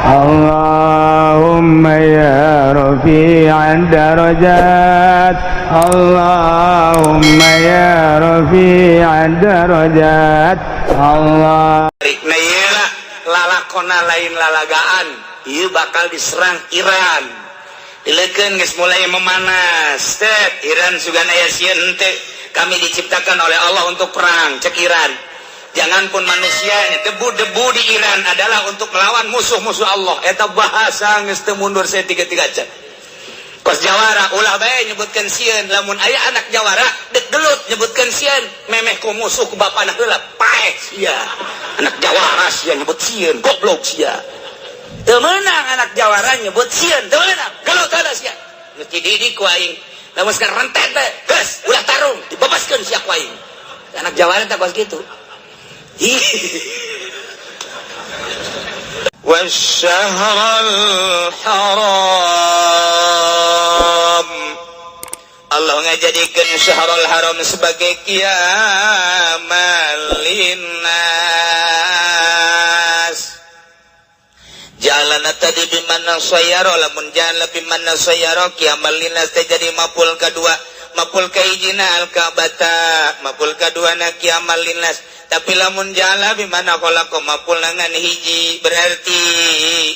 اللهم يا رفيع الدرجات، اللهم يا رفيع الدرجات، الله. Nah, iyalah, lalakona lain lalagaan. Ieu bakal diserang Iran. Dilekeun geus mulai memanas. Tet, Iran sugan aya sieun henteu. Kami diciptakan oleh Allah untuk perang, cek Iran. Jangan pun manusia, debu-debu di Iran adalah untuk melawan musuh-musuh Allah. Eta bahasa geus teu mundur saya tiga-tiga cek. Kos jawara ulah bae nyebutkeun sieun, lamun aya anak jawara dek gelut nyebutkeun sieun, memeh ku musuh ku bapana heula paeh sia. Anak jawara sia nyebut sieun, goblok sia. Teu meunang anak jawara nyebut sieun, teu meunang. Gelut ada sia. Geus dididik ku aing. Lamun sekarang rentet bae, geus ulah tarung, dibebaskeun sia ku aing. Anak jawara teh kos kitu. Ih. والشهر الحرام. Allah ngajadikeun syahrul haram sebagai qiyamal linnas. Jalan tadi bimana sayyara, lamun jalan bimana sayyara qiyamal linnas teh jadi maful kedua. Maful kahijina al ka'bata, maful kadua na qiyamal linnas. Tapi lamun jala bimana khalaqa, maful ngan hiji, berarti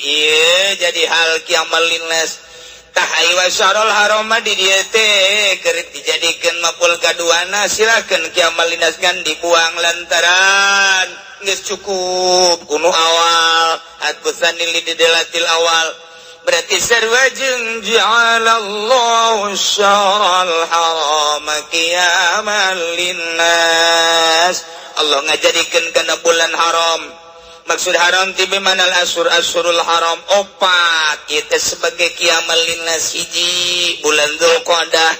ieu jadi hal qiyamal linnas. Tah, ai wasyarul harama di dieu teh keur dijadikeun maful kaduana, silakeun qiyamal linnas ngan dibuang lantaran geus cukup kuno awal atbusani lidelatil awal, berarti sarua jeung ja'alallahu syahral harama qiyamal linnas. Allah ngajadikeun kana bulan haram, maksud haram ti bimanal asur, asurul haram opat itu sebagai qiyamal linnas. Hiji bulan Dzulqa'dah,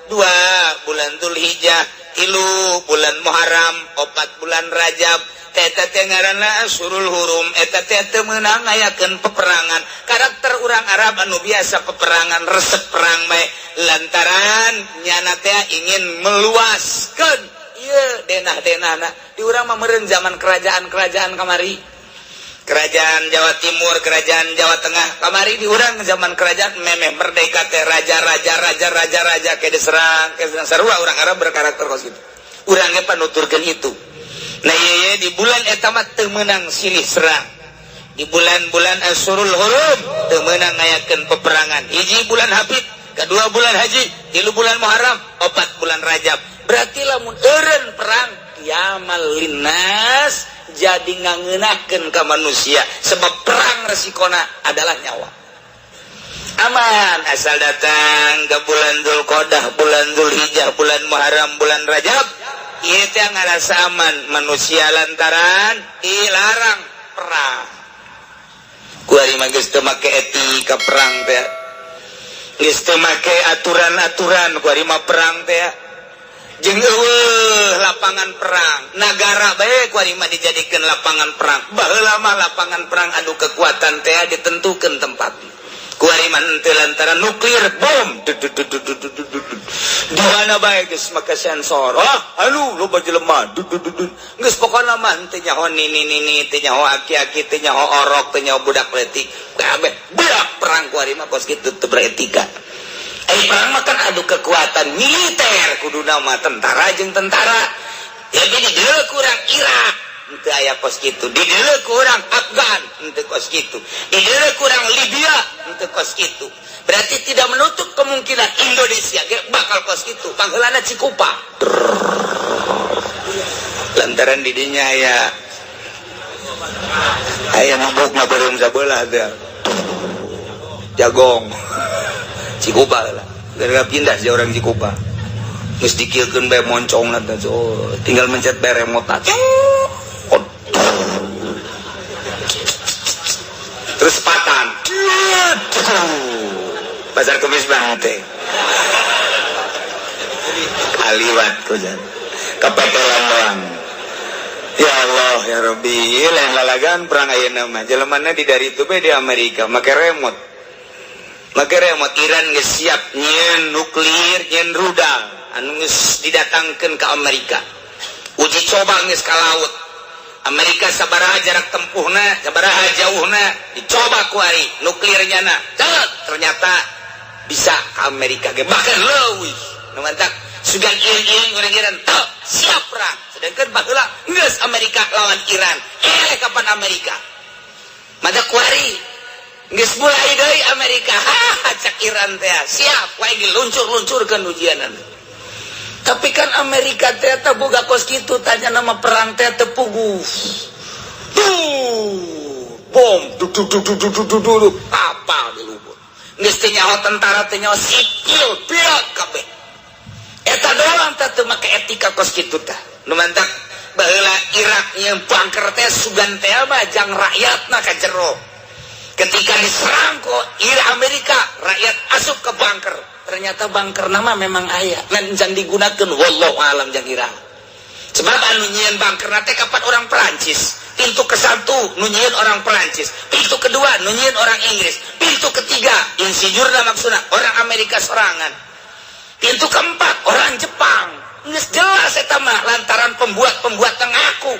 dua bulan Dzulhijjah, tilu bulan Muharram, opat bulan Rajab. Eta teh ngaranna asurul hurum. Eta teh teu meunang ngayakeun peperangan. Karakter urang Arab anu biasa peperangan, resep perang bae, lantaran nyana teh ingin meluaskeun ieu denah-denahna. Di urang mah meureun zaman kerajaan-kerajaan kamari, kerajaan Jawa Timur, kerajaan Jawa Tengah kamari. Di urang zaman kerajaan memeh merdeka teh raja-raja, raja-raja, raja kayak diserang, kayak diserang. Sarua urang Arab berkarakter kos kitu. Urangnya panuturkeun itu. Nah, iya, di bulan eta mah teu meunang silih serang. Di bulan-bulan Asyurul Hurum teu meunang ngayakeun peperangan. Hiji bulan Hafid, kedua bulan Haji, tilu bulan Muharram, opat bulan Rajab. Berarti lamun eureun perang qiyamal linnas jadi ngangeunahkeun ka manusia, sebab perang resikona adalah nyawa. Aman asal datang ke bulan Dzulqa'dah, bulan Dzulhijjah, bulan Muharram, bulan Rajab. Ieu teh ngarasa aman manusia lantaran dilarang perang. Kuari mah geus teu make etika perang teh. Geus teu make aturan-aturan kuari mah perang teh. Jeung eueuh lapangan perang. Nagara bae kuari mah dijadikeun lapangan perang. Baheula mah lapangan perang adu kekuatan teh ditentukeun tempat. Kuari mah henteu, lantaran nuklir bom di mana bae geus make sensor. Ah, anu loba jelema, geus pokona mah henteu nyaho nini nini, teu nyaho aki-aki, teu nyaho orok, teu nyaho budak leutik, kabeh budak perang. Kuari mah kos kitu, teu beretika. Eh, perang mah kan adu kekuatan militer, kuduna mah tentara jeung tentara. Ya, jadi dieu kurang Irak henteu aya kos kitu, di dieu kurang Afgan henteu kos kitu, di dieu kurang Libya henteu kos kitu. Berarti tidak menutup kemungkinan Indonesia ge bakal kos kitu. Pangheulana Cikupa, lantaran didinya aya aya mabuk mah beureum sabelah teh jagong Cikupa lah. Gara pindah si orang Cikupa geus dikieukeun bae moncong teh. Oh, tinggal mencet bae remote. Oh. Terus patan pasar kemis banget teh kaliwat kujan kepetelan doang. Ya Allah ya Rabbi, lain lalagan perang ayeuna mah. Jelemana di dari itu bae di Amerika make remote, make remote. Iran geus siap nyieun nuklir, nyieun rudal anu geus didatangkeun ke Amerika, uji coba geus ka laut. Amerika sabaraha jarak tempuhna, sabaraha jauhna, dicoba kuari nuklirnya na. Cet, ternyata bisa ke Amerika ge, bahkan leuwih. Nu mantak sugan iring-iring urang Iran teu siap perang. Sedangkan baheula geus Amerika lawan Iran. Eh, kapan Amerika? Mata kuari geus mulai deui Amerika. Ha, cak Iran teh siap wae diluncur-luncurkeun ujianan. Tapi kan Amerika teh teu boga kos kitu, tanya nama perang teh teu puguh. Tuh, bom duk duk duk duk duk duk duk, kapal dilubur. Geus teu nyaho tentara, teu nyaho sipil, beak kabeh. Eta doang teh teu make etika kos kitu tah. Nu mantak baheula Irak nyeun bunker teh sugan teh mah jang rakyatna ka jero. Ketika diserang ku Irak Amerika, rakyat asup ke bunker. Ternyata bunker nama memang aya, ngan can digunakeun, wallahu alam jang Irak. Sebab anu nyieun bunker teh kapan orang Perancis. Pintu ke satu nu nyieun orang Perancis, pintu kedua nu nyieun orang Inggris, pintu ketiga insinyurna maksudna orang Amerika sorangan. Pintu keempat orang Jepang. Geus jelas eta mah lantaran pembuat-pembuat ngaku.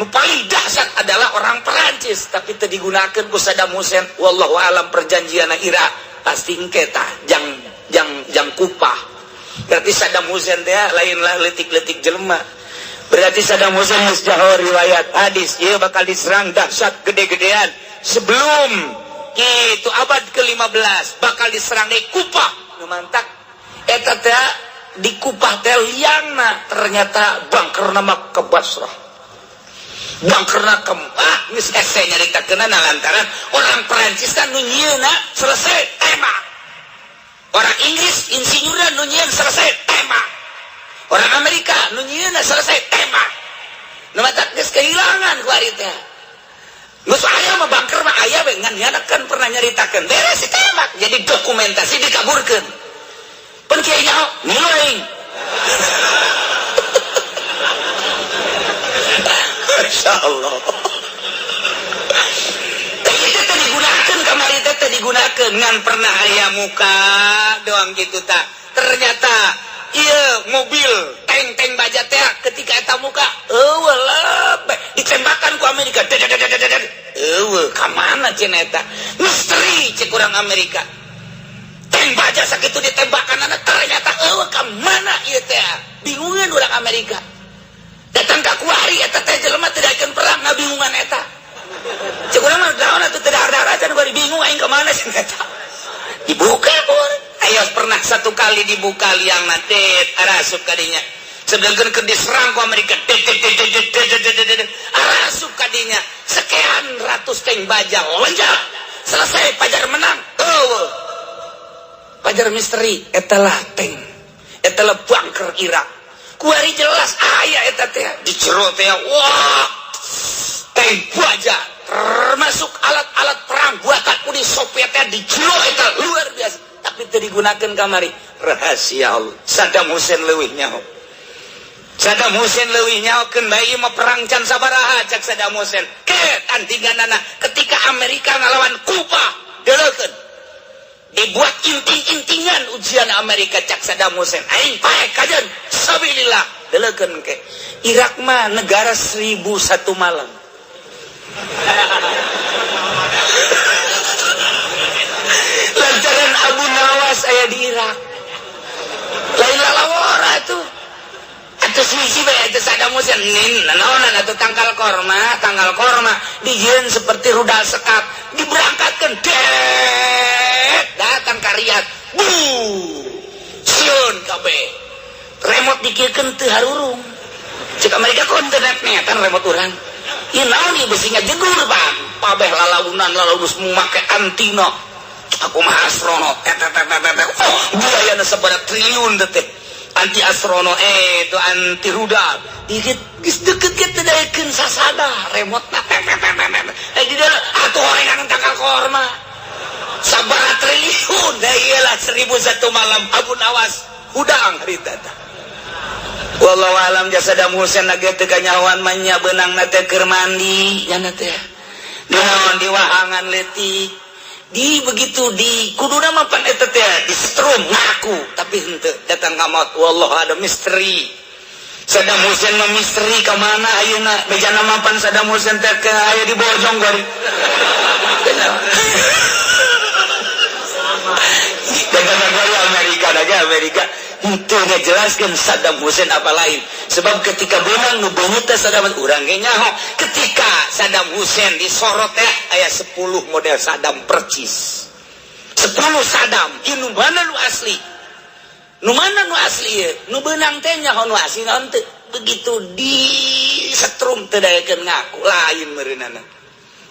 Nu paling dahsyat adalah orang Perancis, tapi teu digunakeun ku Saddam Hussein. Wallahu alam perjanjian Irak pasti engke tah jang jang jang kupah. Berarti Saddam Hussein teh lainlah leutik-leutik jelema. Berarti Saddam Hussein geus jauh riwayat hadis ieu bakal diserang dahsyat gede-gedean sebelum itu abad ke-15 bakal diserang di Kupah. Nu mantak eta teh di Kupah teh liangna ternyata bunker nama ke Basrah. Bunkerna ke ah geus hese nyaritakeunna lantaran orang Perancis kan nu nyieunna selesai tembak. Orang Inggris insinyurna nu nyieun selesai tembak. Orang Amerika nu nyieunna selesai tembak. Nu matak geus kehilangan kuari teh. Geus aya mah bunker mah aya we, ngan nyana kan pernah nyaritakeun beres ditembak, jadi dokumentasi dikaburkeun. Pun kiai nyaho ngilu aing. Masya Allah. Itu teh digunakeun kamari teh teh digunakeun, ngan pernah aya muka doang gitu tak. Ternyata iya mobil tank-tank baja teh ketika eta muka eueuh lebeh ditembakan ku Amerika. Eueuh ka mana cenah eta? Misteri cek urang Amerika. Tank baja sakitu ditembakan anak ternyata eueuh ka mana ieu teh? Bingungan urang Amerika. Datang ka kuari eta teh jelema teu daekeun perang ngabingungan eta. Cek urang mah naon atuh teu dahar-dahar acan kuari bingung aing ka mana cenah eta. Dibuka pun. Ayo pernah satu kali dibuka liang nanti arasup kadinya. Sedangkan ke diserang ku Amerika, arasup kadinya sekian ratus tank baja lonjak selesai pajar menang. Oh, pajar misteri etalah tank, etalah bunker Irak. Kuari jelas aya eta teh di jero teh, wah, tank baja termasuk alat-alat perang buatan Uni Soviet teh di jero eta luar biasa, tapi teu digunakeun kamari rahasia Allah. Saddam Hussein leuwih nyaho, Saddam Hussein leuwih nyahokeun bae mah perang can sabaraha cak Saddam Hussein ke tandinganana ketika Amerika ngalawan Kuba deuleukeun dibuat inting-intingan ujian Amerika. Cak Saddam Hussein, aing pae kajeun sabilillah. Deuleukeun ke Irak mah negara 1001 malam lantaran Abu Nawas aya di Irak, lain lalawara tuh atuh suci bae eta Saddam Hussein nin naonan atuh tangkal korma dijieun seperti rudal sekat diberangkatkan det datang ka Riyadh, bu sieun kabeh. Remote dikirkeun teu harurung. Cek Amerika, kon teu net-netan remote urang ieu naon ieu, besi ngajegur bang pabeh lalaunan lalaunus make antina aku mah astronot oh biayana sabaraha triliun teh anti astronot, eh itu anti rudal dikit geus deket ge teu daekeun sasada remote na eh di dalam atuh horengan tangkal korma sabaraha triliun da iyalah 1001 malam Abu Nawas hudang harita tah. Wallahu alam jasa Saddam Hussein lagi teu kanyahoan mah nya beunangna teh keur mandi nya teh naon di wahangan leutik di begitu di kuduna mah pan eta teh di setrum ngaku, tapi henteu datang ka maut. Wallahu ada misteri. Saddam Hussein mah misteri ka mana ayeuna. Bejana mapan Saddam Hussein teh ke aya di Bojong gori. Amerika daga Amerika itu ngejelaskan Saddam Hussein apa lain, sebab ketika benang nu beungeut teh Saddam urang ge nyaho. Ketika Saddam Hussein disorot teh aya 10 model Saddam percis, 10 Saddam. Ieu nu mana nu asli, nu mana nu asli ieu? Nu beunang teh nyaho nu asli naon teu. Begitu di setrum teu daekeun ngaku lain meureunana.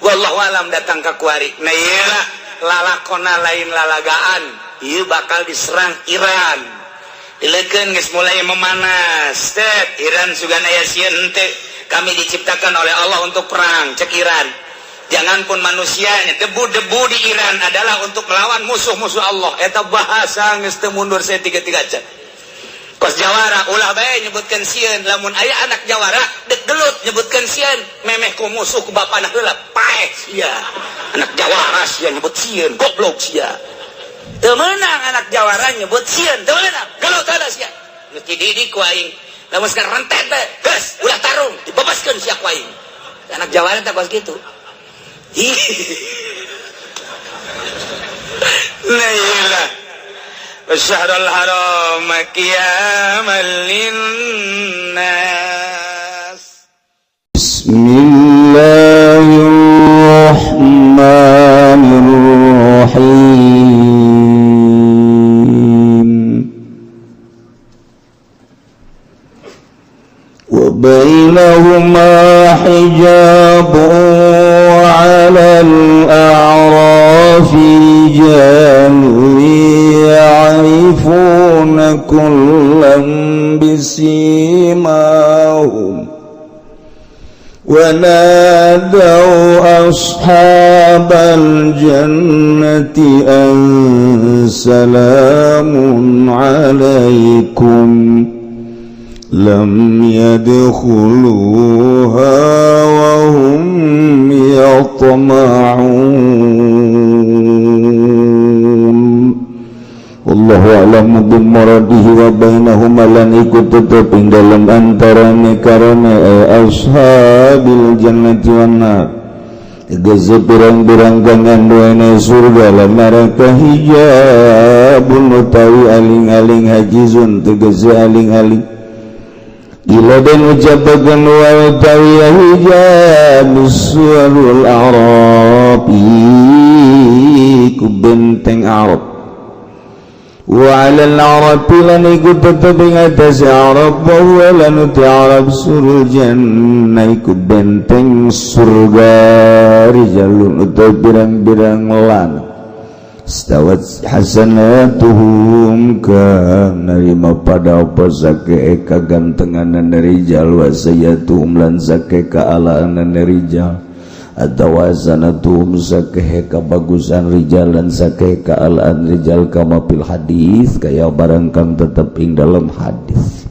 Wallahu alam datang ka kuari. Nah ieu lah lalakona lain lalagaan, ieu bakal diserang Iran. Dilekeun geus mulai memanas. Tet Iran sugan aya sieun teu. Kami diciptakan oleh Allah untuk perang, cek Iran. Jangan pun manusianya, debu-debu di Iran adalah untuk melawan musuh-musuh Allah. Eta bahasa geus teu mundur saya tiga-tiga cek. Kos jawara ulah bae nyebutkeun sieun, lamun aya anak jawara dek gelut nyebutkeun sieun, memeh ku musuh ku bapana heula paeh sia. Anak jawara sia nyebut sieun, goblok sia. Teu meunang anak jawara nyebut sieun, teu meunang. Gelut heula sia. Geus dididik ku aing. Lamun sekarang rentet bae, geus ulah tarung, dibebaskeun sia ku aing. Anak jawara teh kos kitu. La ilaha Syahrul haram qiyaman linnas. Bismillahirrahmanirrahim. Wa bainahuma hijabun wa 'alal a'rafi rijalun ya'rifuna kullam bisimahum wa nadaw ashabal jannati an salamun 'alaikum lam yadkhuluha wa hum yatma'un. Wallahu a'lamu bimuradihi wa bainahuma lan ikut tetep ing dalem antarane karone ashabil jannati wan nar. Tegese pirang-pirang kang anduene surga lan neraka hijabun utawi aling-aling hajizun tegese aling-aling. Ila den ucapaken wa utawi hijab surul a'rab iku benteng Arab. Wa 'alal arabi lan iku tetep ing atase Arab wa lan uti Arab surul jannah iku benteng surga rijalun utawi pirang-pirang lan stawat hasanatuhum kang narima pada apa sake kagantenganan rijal wa sayyatuhum lan sake kaalaanan rijal atau hasanatuhum sake kabagusan rijal lan sake kaalaan rijal kama fil hadis kaya barang kang tetep ing dalam hadis.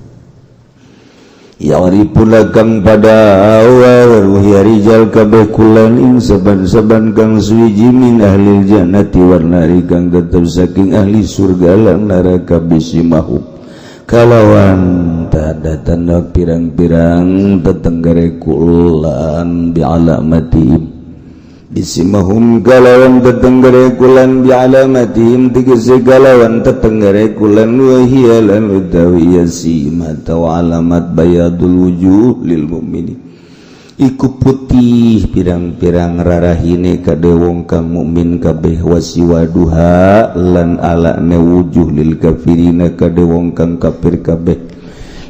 Ya'rifuna kang pada awal ya rijal kabeh kulan ing saban-saban kang suwiji min ahli jannati wan nari kang tetep saking ahli surga lan neraka bisimahum kalawan tanda-tanda pirang-pirang tetenggare kulan bi'alamatihim bisimahum kalawan tetenggare kulan bi'alamatihim tegese kalawan tetenggare kulan wa hiya lan utawi sima atawa alamat bayadul wujuh lil mukminin iku putih pirang-pirang rarahine kade wong kang mukmin kabeh wasiwaduha lan alane wujuh lil kafirina kade wong kang kafir kabeh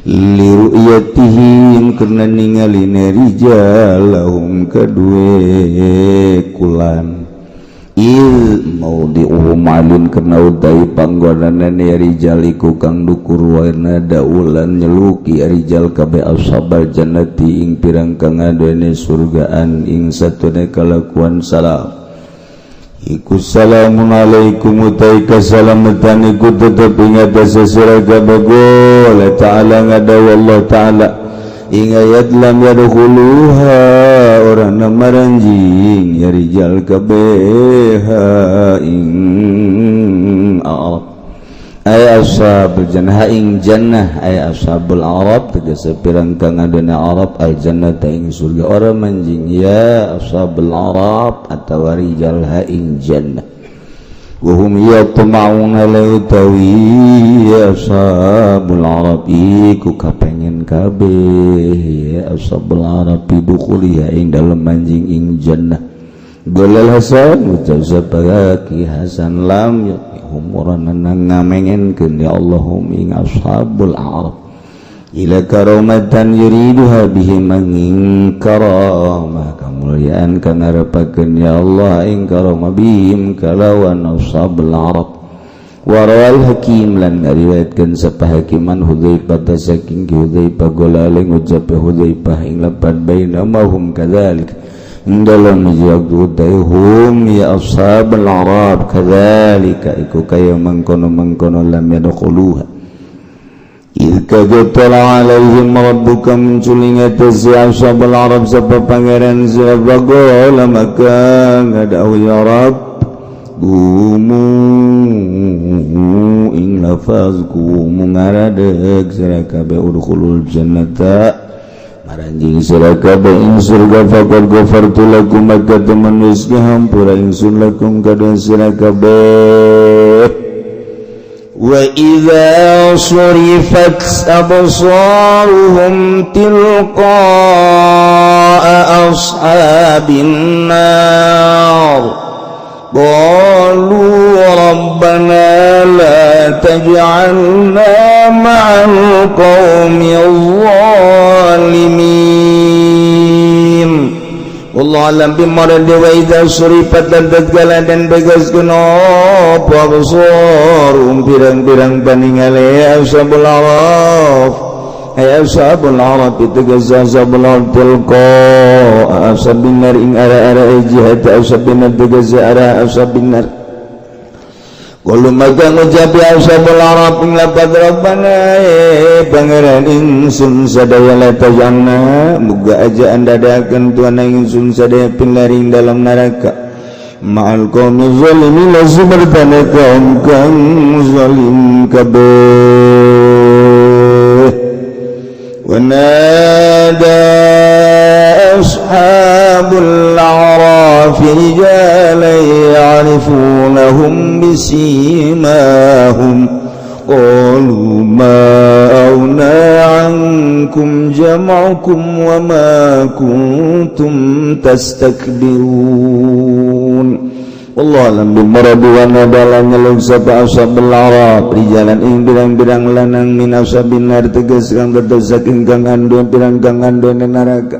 liru'yatihim karena ningaline rijalahum kadue kulan il maudi'uhum alin karena utai panggonanane rijal iku kang dukur wana daulan nyeluki rijal kabeh ashabal jannati ing pirang kang aduene surgaan ing satune kalakuan salam iku salamun alaikum utai kasalamatan iku tetep ing atase sira kabeh ta'ala ngadawu Allah ta'ala ing ayat lam yadkhuluha orang maranjing ya rijal kabeh ing Arab ay Ashabul jannah ing jannah, ay ashabul arab tegese pirang kang adana arab, al jannata ing surga. Ora manjing ya ashabul arab atawa rijal ha ing jannah. Wahum yatma'una lautawi ashabul arab iku kapengen kabeh ya ashabul arab dukhuliha ing dalem manjing ing jannah. Golal Hasan ucap sapa Ki Hasan lam humuran ngamengenkeun ya Allahum ing ashabul arab ila karamatan yuriduha bihim ing karamah kamulyaan kang ngarepakeun ya Allah ing karamah bihim kalawan ashabul arab. Warawal Hakim lan ngariwayatkeun sapa Hakiman Hudzaifah saking Hudzaifah golale ngucap Hudzaifah ing lapan bainamahum kadzalik dalam hum ya ashabul arab kadzalika iku kaya mangkono-mangkono lam yadkhuluha. Idh kajatala alaihim rabbuka munculing atas ashabul arab sapa pangeran sapa gola maka ngadau ya rab gumu ing lafaz gumu ngaradeg sira kabeh udkhulul jannata maranjing sira kabeh ing surga faqad ghafartu lakum maka temen wis ngahampura ingsun lakum kadon sira kabeh. Wa idza surifat absaruhum tilqa'a ashabin nar qalu rabbana la taj'alna ma'al qaumil zalimin. Wallahu alam bimarad wa idza surifat dan tatkala dan begaskeun apa absarum pirang-pirang paningale ashabul araf ay ashabul araf tegas ashabul araf tilqa ashabin nar ing ara-ara jihad ashabin nar tegas ara ashabin nar. Qalu maka ngucap ya ashabul araf ing lapad rabbana pangeran ingsun sadaya la tajanna muga aja andadakeun tuan ingsun sadaya pinaring dalam neraka ma'al qaumi zalimin la zubartana kaum kang zalim kabeh. Wa nada ashabul a'raf rijalan ya'rifunahum bisimahum qalu ma aghna 'ankum jam'ukum wa ma kuntum tastakbirun. Wallahu a'lam bimarad wa nadalan nyeluk sapa ashabul arab rijalan ing pirang-pirang lanang min ashabin nar tegas kang berdosa kang andon pirang kang andon neraka.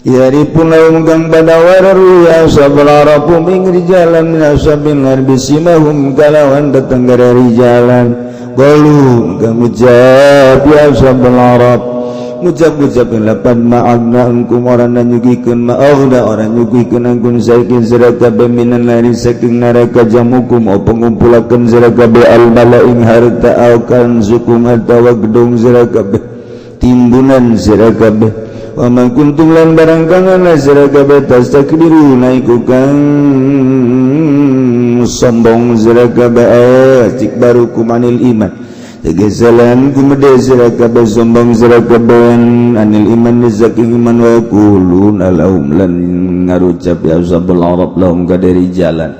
Yaripun lahum kang pada wararu ya ashabul arab ing rijalan min ashabin nar bisimahum kalawan tetenggara rijalan qalu kang ucap ya ashabul arab ngucap-ngucap lapan ma'agna angkum orang nyugikeun ma'agna orang nyugikeun angkum saking sira kabeh minan nari saking neraka jamukum apa ngumpulakeun sira kabeh al malaing harta au kanzukum atawa gedung sira kabeh timbunan sira kabeh wa man kuntum lan barang kang ana sira kabeh tastakbiruna iku kang sombong sira kabeh istikbarukum anil iman tegesalan kumede sira kabeh sombong sira kabeh anil iman saking iman wa yaquluna lahum lan ngarucap ya ashabul arab lahum kadari jalan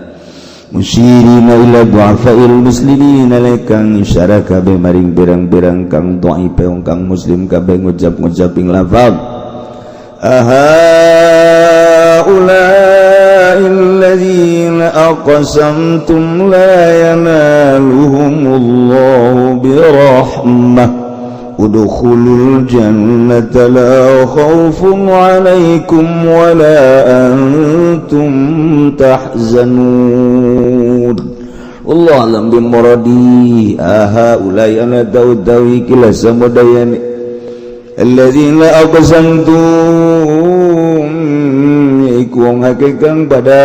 musyirina ila du'afail muslimina lekang isyara kabeh maring pirang-pirang kang dhaife kang muslim kabeh ngucap-ngucap ing lafaz aha alladzina aqsamtum la yanaluhumullahu birahmah udkhulul jannata la khaufun 'alaikum wa la antum tahzanun. Wallahu a'lam bimuradi aha ulai ana dawi kila samudayani alladzina aqsamtum iku wong akeh kang pada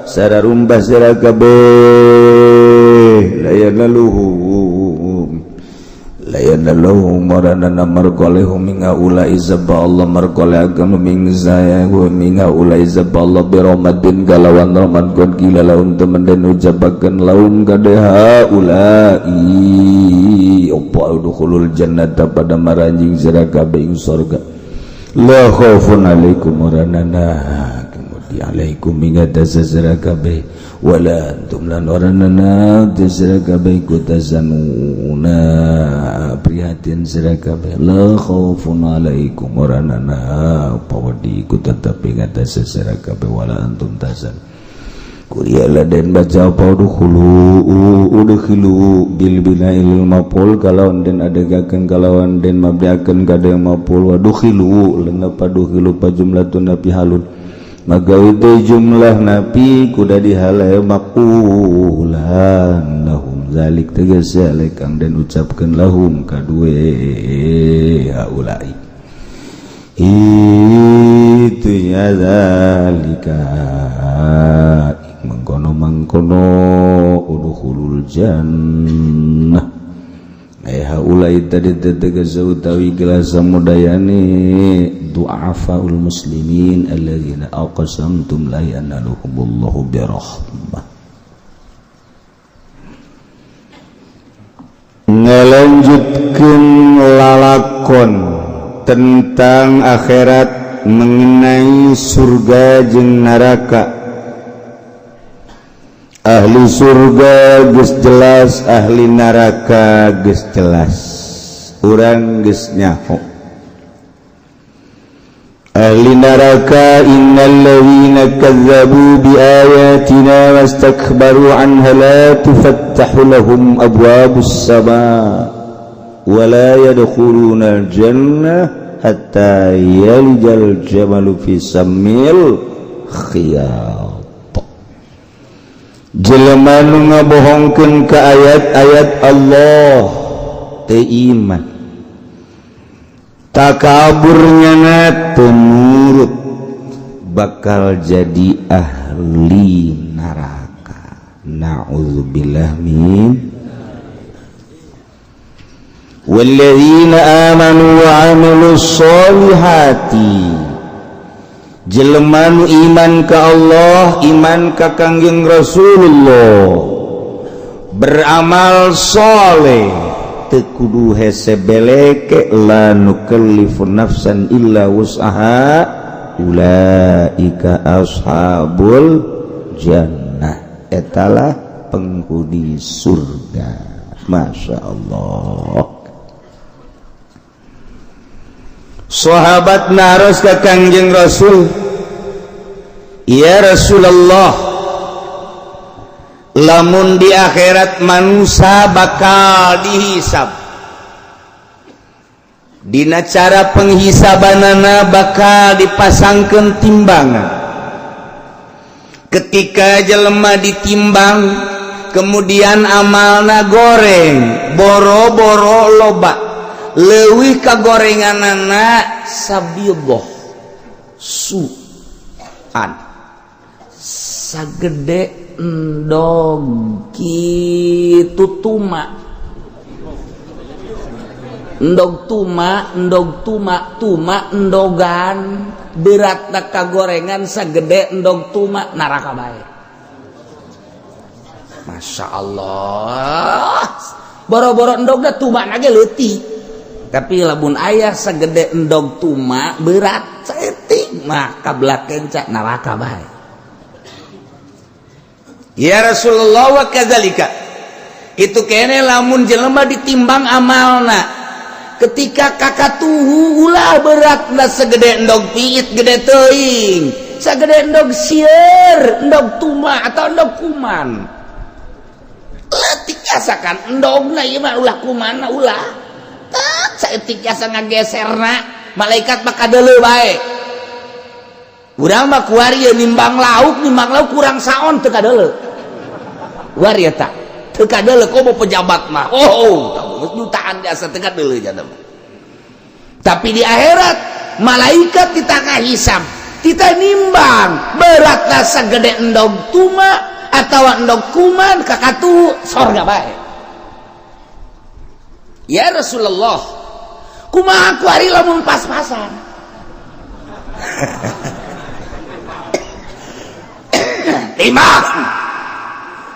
sararumbah sira kabeh la Lianna lahum marana marqalehum minga ulai zabba Allah marqale agama ming zaya wa minga ulai zabba Allah bi rahmatin kalawan rahmat kon gila laun temen den ucapakeun laum kadeha ulai apa udkhulul jannata pada maranjing sira kabeh ing surga la khaufun alaikum waranana kemudian alaikum minga tasazira kabeh wala antum lan waranana tasazira kabeh kutazanuna prihatin sira kabeh la khaufun alaikum waranana pawadi ku tetep inga tasazira kabeh wala antum tazan Kuriala dan baca apa udkhulu udkhilu bil bina'il maf'ul kalawan den adegakeun kalawan den mabdiakeun kada maf'ul wa dukhilu leuna padukhilu pa jumlatun napi halun maka itu jumlah napi kuda dihalai maqulan lahum zalik tegas zalik kang den ucapkeun lahum kadue haulai itu ya zalika mengkono-mengkono udkhulul jannah haulai tadi tegas utawi gelas samudayane du'afaul muslimin alladzina aqsamtum la yanaluhumullahu birahmah. Ngalanjutkeun lalakon tentang akhirat mengenai surga jeung neraka. Ahli surga geus jelas, ahli neraka geus jelas. Urang geus nyaho. Ahli neraka innal ladzina kazzabu bi ayatina wastakbaru anha la tufattahu lahum abwabus samaa wa la yadkhuluna al-jannah hatta yalijal jamalu fi sammil khiyat. Jelema nu ngabohongkeun ka ayat-ayat Allah teu iman takaburnya teu nurut bakal jadi ahli neraka. Na'udzubillah min walladzina amanu wa amilus solihati. Jelema nu iman ka Allah, iman ka Kangjeng Rasulullah, beramal soleh, teu kudu hese beleke, la nukallifu nafsan illa wus'aha ulaika ashabul jannah. Etalah penghuni surga. Masya Allah. Sahabat naros ka Kangjeng Rasul, ya Rasulullah, lamun di akhirat manusia bakal dihisab, dina cara penghisabanana bakal dipasangkeun timbangan. Ketika jelema ditimbang, kemudian amalna goreng, boro-boro loba, leuwih ka gorenganana sabidoh suan sagede endog kitu tuma, endog tuma, endog tuma, tuma endogan berat ka gorengan sagede endog tuma neraka bae. Masya Allah, boro-boro endogna tuma ge leutik, tapi lamun aya segede endog tuma berat saeutik mah kabelah kenca neraka bae. Ya Rasulullah wa kadzalika, itu kene lamun jelema ditimbang amalna, ketika kakatuhu ulah beratna segede endog piit gede teuing, segede endog sieur, endog tuma atau endog kuman leutik asakan endogna ieu mah ulah kumanna ulah saeutik jasa ngageserna malaikat mah kadeuleu bae. Urang mah kuari nimbang lauk, nimbang lauk kurang saon teu kadeuleu. Kuari eta teu kadeuleu komo pejabat mah. Oh, jutaan jasa teu kadeuleu jana mah. Tapi di akhirat malaikat kita hisab, kita nimbang beratna sagede endog tuma atau endog kuman kakatu sorga bae. Ya Rasulullah, kumaha kuari lamun pas-pasan? Timbang.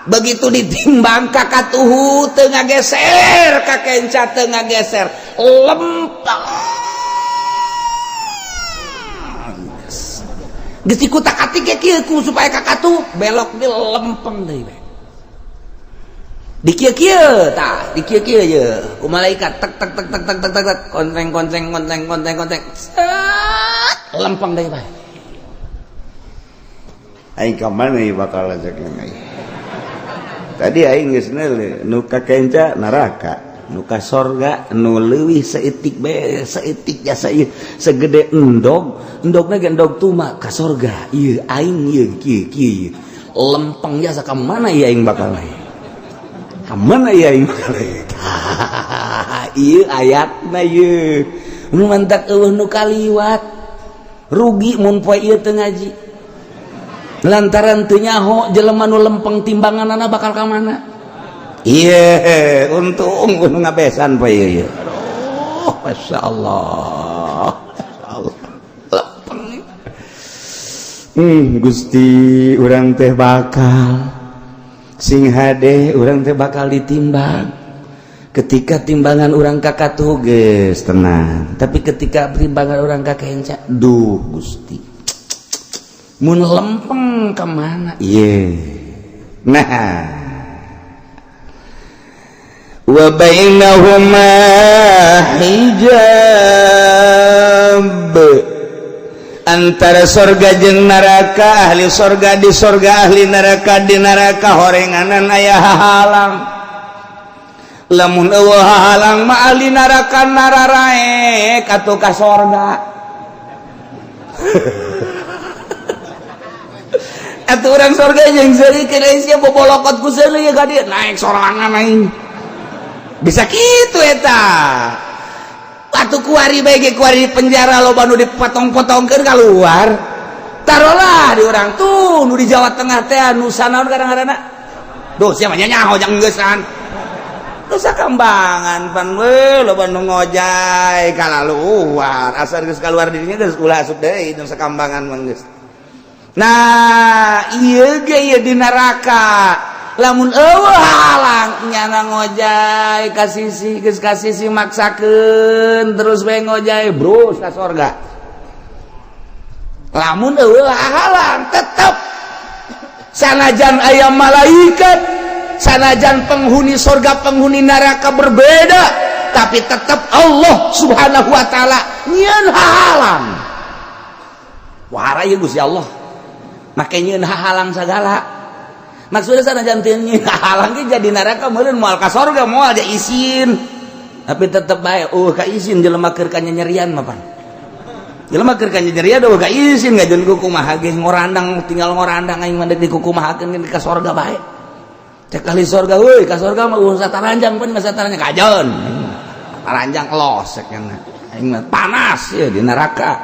Begitu ditimbang kakatuhu teu ngageser, kakenca teu ngageser, lempeng. Geus dikutak-atik ge kieu ku supaya kakatuh belok di lempeng deui we. Di kieu-kieu tah, di kieu-kieu ye ku malaikat tek tek tek tek tek tek tek konteng konteng konteng konteng konteng. Set, lempeng deui bae. Aing ka mana ieu bakal ajak aing. Tadi aing geus neuleuh nu ka kenca neraka, nu ka sorga nu leuwih saeutik bae, saeutik jasa ieu segede endog, endogna ge endog tuma ka sorga. Ieu aing ieu kieu kieu. Lempeng jasa ka mana ieu aing bakal ieu? Ka mana ieu aing bakal ieu? Ieu ayatna ieu. Nu mantak eueuh nu kaliwat. Rugi mun poe ieu teu ngaji. Lantaran teu nyaho jelema nu lempeng timbanganana bakal ka mana? Ieu untung nu ngabesan poe ieu. Aduh, masyaallah. Masyaallah. Lempeng. Gusti urang teh bakal sing hade, urang teh bakal ditimbang. Ketika timbangan urang kakatuh geus tenang, tapi ketika timbangan urang kakenca, duh Gusti. Mun lempeng ka mana? Ieu. Nah, wa bainahuma hijab, antara sorga jeung neraka, ahli sorga di sorga, ahli neraka di neraka, horenganan aya hahalang. Lamun eueuh hahalang mah ahli neraka nararaek atuh ka sorga. Atuh urang sorga jeung seuri keur sia bobolokot ku seuri ka dieu naik sorangan aing. Bisa kitu eta. Atuh kuari bae ge kuari di penjara loba nu dipotong-potongkeun kaluar. Tarolah di urang tuh nu di Jawa Tengah teh nu sanaon kadang-kadang. Duh sia mah nyaho jang geusan. Nusa Kambangan pan we loba nu ngojay kalaluar. Asal geus kaluar dirinya geus ulah asup deui Nusa Kambangan mah geus. Nah, ieu ge ieu di neraka. Lamun eueuh halang nyana ngojay ka sisi geus ka sisi maksakeun terus we ngojay bros ka sorga. Lamun eueuh halang tetep sanajan aya malaikat, sanajan penghuni sorga penghuni neraka berbeda, tapi tetep Allah Subhanahu wa taala nyieun halang. Wah, ieu Gusti Allah. Make nyieun halang sagala. Maksudnya sanajan teu nyieun halang ge jadi neraka meureun moal ka sorga moal ja isin. Tapi tetep bae ka isin jelema keur kanyanyerian mah pan. Jelema keur kanyanyerian eueuh ka isin ngajeun ku kumaha ge ngorandang tinggal ngorandang aing mah deuk dikukumahakeun ka sorga bae. Cek ahli sorga euy ka sorga mah eueuh sataranjang pan mah sataranjang kajeun. Taranjang los cek aing mah panas ya di neraka.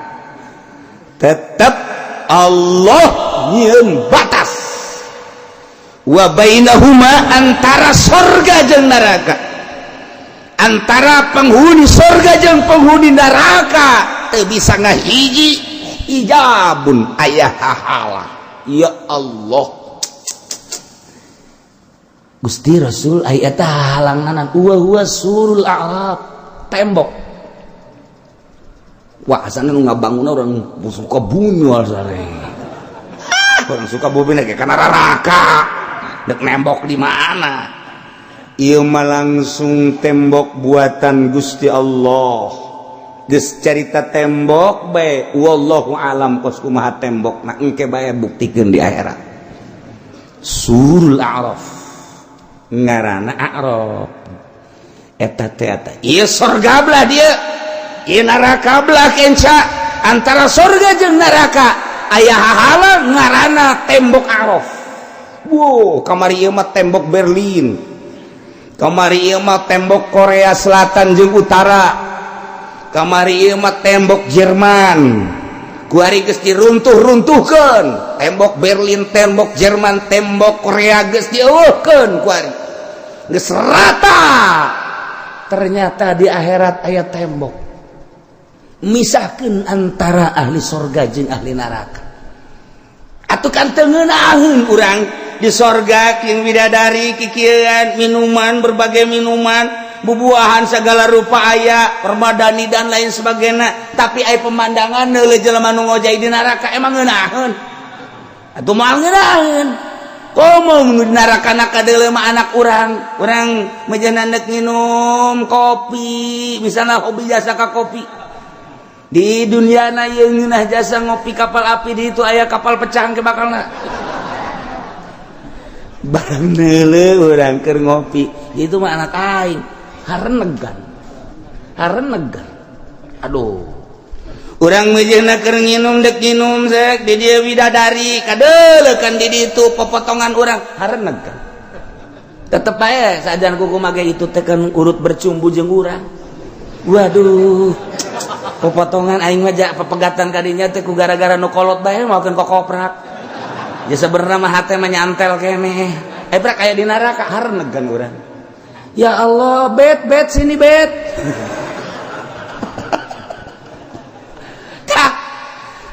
Tetep Allah nyieun batas. Wa bainahuma antara sorga jeung neraka, antara penghuni sorga jeung penghuni neraka teu bisa ngahiji hijabun aya hahala. Ya Allah Gusti Rasul aya eta halanganan wa huwa surul a'raf, tembok. Wah asana nu ngabangun orang suka bumi asale. Orang suka bumi ge kana neraka. Dek nembok di mana? Ieu mah langsung tembok buatan Gusti Allah. Geus carita tembok bae wallahu alam kos kumaha tembok na engke bae buktikeun di akhirat. Surul A'raf. Ngaranna A'raf. Eta teh eta. Ieu sorga belah dieu. Ieu neraka belah kenca. Antara sorga jeung neraka aya hahalang ngaranna tembok A'raf. Wow, kamari ieu mah tembok Berlin. Kamari ieu mah tembok Korea Selatan jeung Utara. Kamari ieu mah tembok Jerman. Kuari geus diruntuh-runtuhkeun. Tembok Berlin, tembok Jerman, tembok Korea geus dieuweuhkeun kuari. Geus rata. Ternyata di akhirat aya tembok misahkeun antara ahli sorga jeung ahli neraka. Atuh kan teu ngeunaheun urang di sorga jeung bidadari kikieuan minuman, berbagai minuman, bubuahan segala rupa aya, permadani dan lain sebagainya, tapi aya pemandangan neuleuh jelema nu ngojay di neraka, emang ngeunaheun? Atuh moal ngeunaheun. Komo nu di neraka na kadeuleuh mah anak urang, urang meujeuhna neuk nginum kopi, misalnya hobi jasa ka kopi. Di dunia na ieu ngeunah jasa ngopi kapal api, di itu aya kapal pecah ke bakalna. Barang neuleuh urang keur ngopi, itu mah anak aing harenegan. Harenegan. Aduh. Urang meujeuhna keur nginum, dek nginum sek di dieu bidadari, kadeuleuh kan di ditu popotongan urang, harenegan. Tetep bae sajan kuku mage itu teh kan urut bercumbu jeung urang. Waduh. Popotongan aing mah ja pepegatan kadinya teh ku gara-gara nu kolot bae maokeun kokoprak. Ya sebenarnya mah hate mah nyantel keneh. Eh prak aya di neraka harenegan urang. Ya Allah, bet bet sini bet. Kak,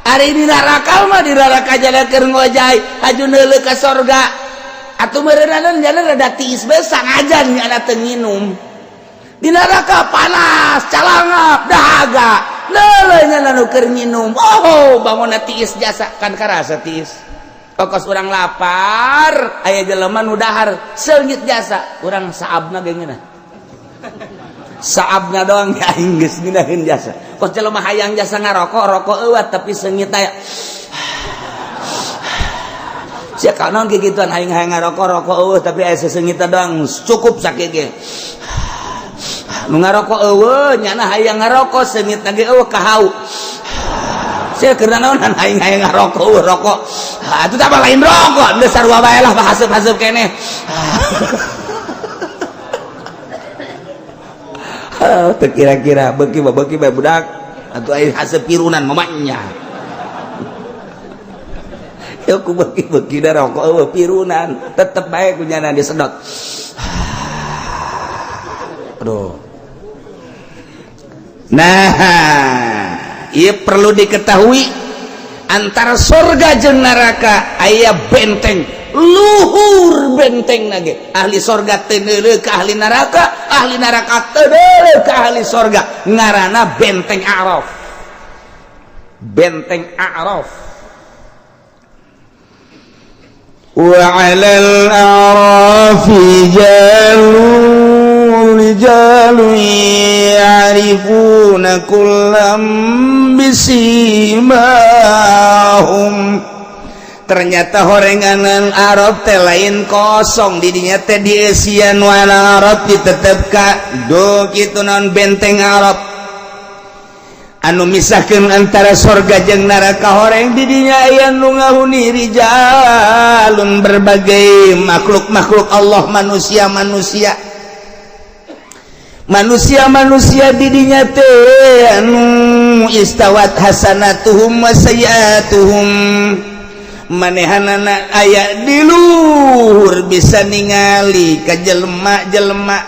ari di neraka mah di neraka jalan keur ngojay, haju neuleuh ka sorga. Atuh meureunana jalan rada tiis bae sangajan nya teu nginum. Di neraka panas, calangap, dahaga. Neuleuh nya nu keur nginum. Oh, bangunna tiis jasa kan karasa tiis. Kokos urang lapar, aya jelema nu dahar seungit jasa, urang saabna ge ngeunah. Saabna doang ya aing geus ngeunaheun jasa. Kos jelema hayang jasa ngarokok, rokok eueuh tapi seungit aya. Sia kanaon kikituan aing hayang ngarokok, rokok eueuh tapi aya seseungitna doang cukup sakieu ge. Nu ngarokok eueuh nyana hayang ngarokok seungitna ge eueuh kahau. Sia keur naonan aing hayang ngarokok eueuh rokok. Atuh tah lain rokok, geus sarua bae lah haseup-haseup keneh. Teu kira-kira beuki mah beuki bae budak. Atuh aing haseup pirunan mamanya. Ya ku beuki-beuki da rokok eueuh pirunan, tetep bae ku nyana disedot. Aduh. Nah, ieu perlu diketahui antara sorga jeung neraka aya benteng luhur, benteng nage ahli sorga teu neuleuh ka ahli neraka, ahli neraka teu neuleuh ka ahli sorga, ngaranna benteng A'raf. Benteng A'raf. Wa 'alal a'rafi rijalun ya'rifuna kullam bisimahum. Ternyata horenganan Arab teh lain kosong, didinya teh dieusian wana Arab ditetep ka do kitu naon benteng Arab anu misahkeun antara sorga jeung neraka. Horeng didinya aya nu ngahuni rijalun, berbagai makhluk-makhluk Allah, manusia-manusia, manusia-manusia didinya teh anu istawat hasanatuhum wa sayyiatuhum, manehanana aya di luhur bisa ningali ka jelema-jelema,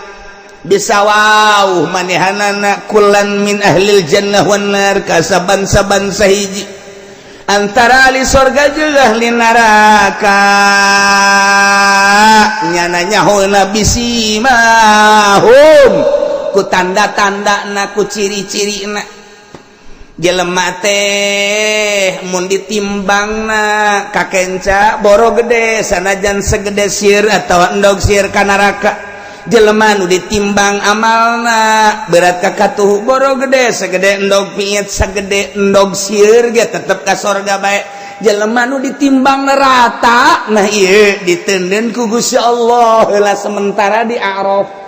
bisa wow manehanana kulan min ahlil jannah wan nar, ka saban-saban sahiji antara ahli sorga jeung ahli neraka, nyana nyahona bisimahum ku tanda-tanda na ku ciri-ciri na. Jelema teh mun ditimbangna kakenca boro gede sanajan segede sir atau endog sir ka neraka. Jelema nu ditimbang amalna berat ka katuhu boro gede segede endog piit segede endog sir ge tetep ka sorga bae. Jelema nu ditimbang rata, nah ieu ditenden ku Gusti Allah heula sementara di A'raf.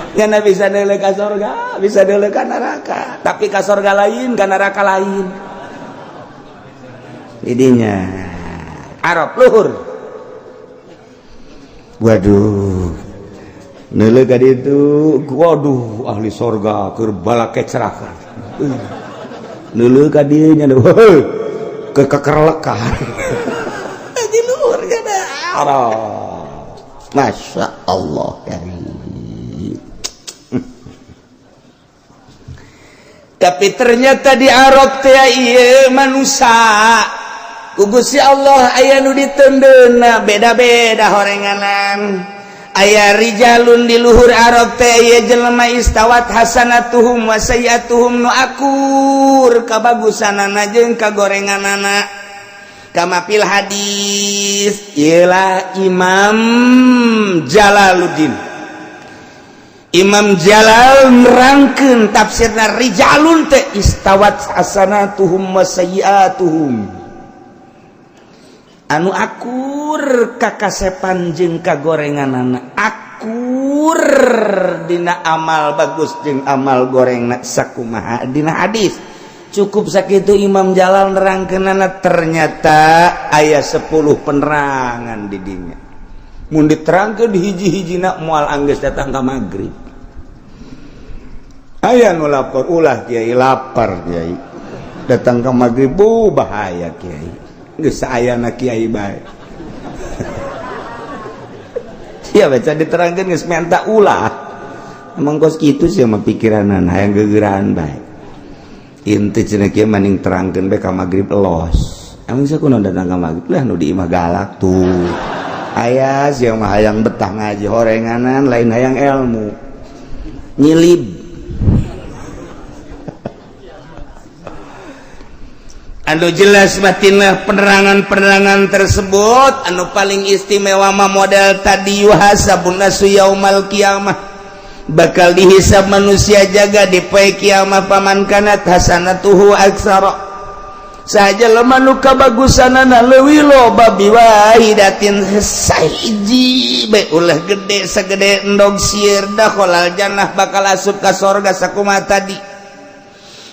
Karena bisa neuleuh ka sorga, bisa neuleuh ka neraka, tapi ka sorga lain, ka neraka lain. Didinya Arab luhur. Waduh, neuleuh ka ditu, waduh ahli sorga keur balake cerakan. Neuleuh ka dieu nya ke kekerlekan. Di luhur kana Arab. Masya Allah karim. Tapi ternyata di Arab teh ieu manusia ku Gusti Allah aya nu ditendeuna beda-beda horenganan. Aya rijalun di luhur Arab teh ieu jelema istawat hasanatuhum wa sayyiatuhum, nu akur kabagusanana jeung kagorenganana. Kama fil hadis, ialah Imam Jalaluddin, Imam Jalal nerangkeun tafsirna rijalun teh istawat hasanatuhum wa sayyiatuhum, anu akur kakasepan jeung kagorenganana, akur dina amal bagus jeung amal gorengna sakumaha dina hadis. Cukup sakitu Imam Jalal nerangkeunana, ternyata aya 10 penerangan di dinya. Mun diterangkeun hiji-hijina moal anggeus datang ka magrib. Aya nu lapor, ulah kiai, lapar kiai, datang ka magrib bu bahaya kiai, geus ayana kiai bae. Sia baca diterangkeun geus menta ulah. Emang kos kitu sih mah pikiranana, hayang gegeraan bae. Inti cenah kieu maning terangkeun bae ka magrib los. Emang sia kunaon datang ka magrib lah, nu di imah galak tuh. Aya sia mah hayang betah ngaji horenganan, lain hayang ilmu. Nyilib. Anu jelas batinlah penerangan-penerangan tersebut. Anu paling istimewa mah model tadi yuhasabun nasu yaumal kiamah, bakal dihisab manusia jaga di poe kiamah. Paman kanat hasanatuhu aksara, saja lemah nu kabagusanana leuwih loba biwahidatin sahiji bae, ulah gede sagede endog sieur, dakhalal jannah, bakal asup ka sorga sakumaha tadi.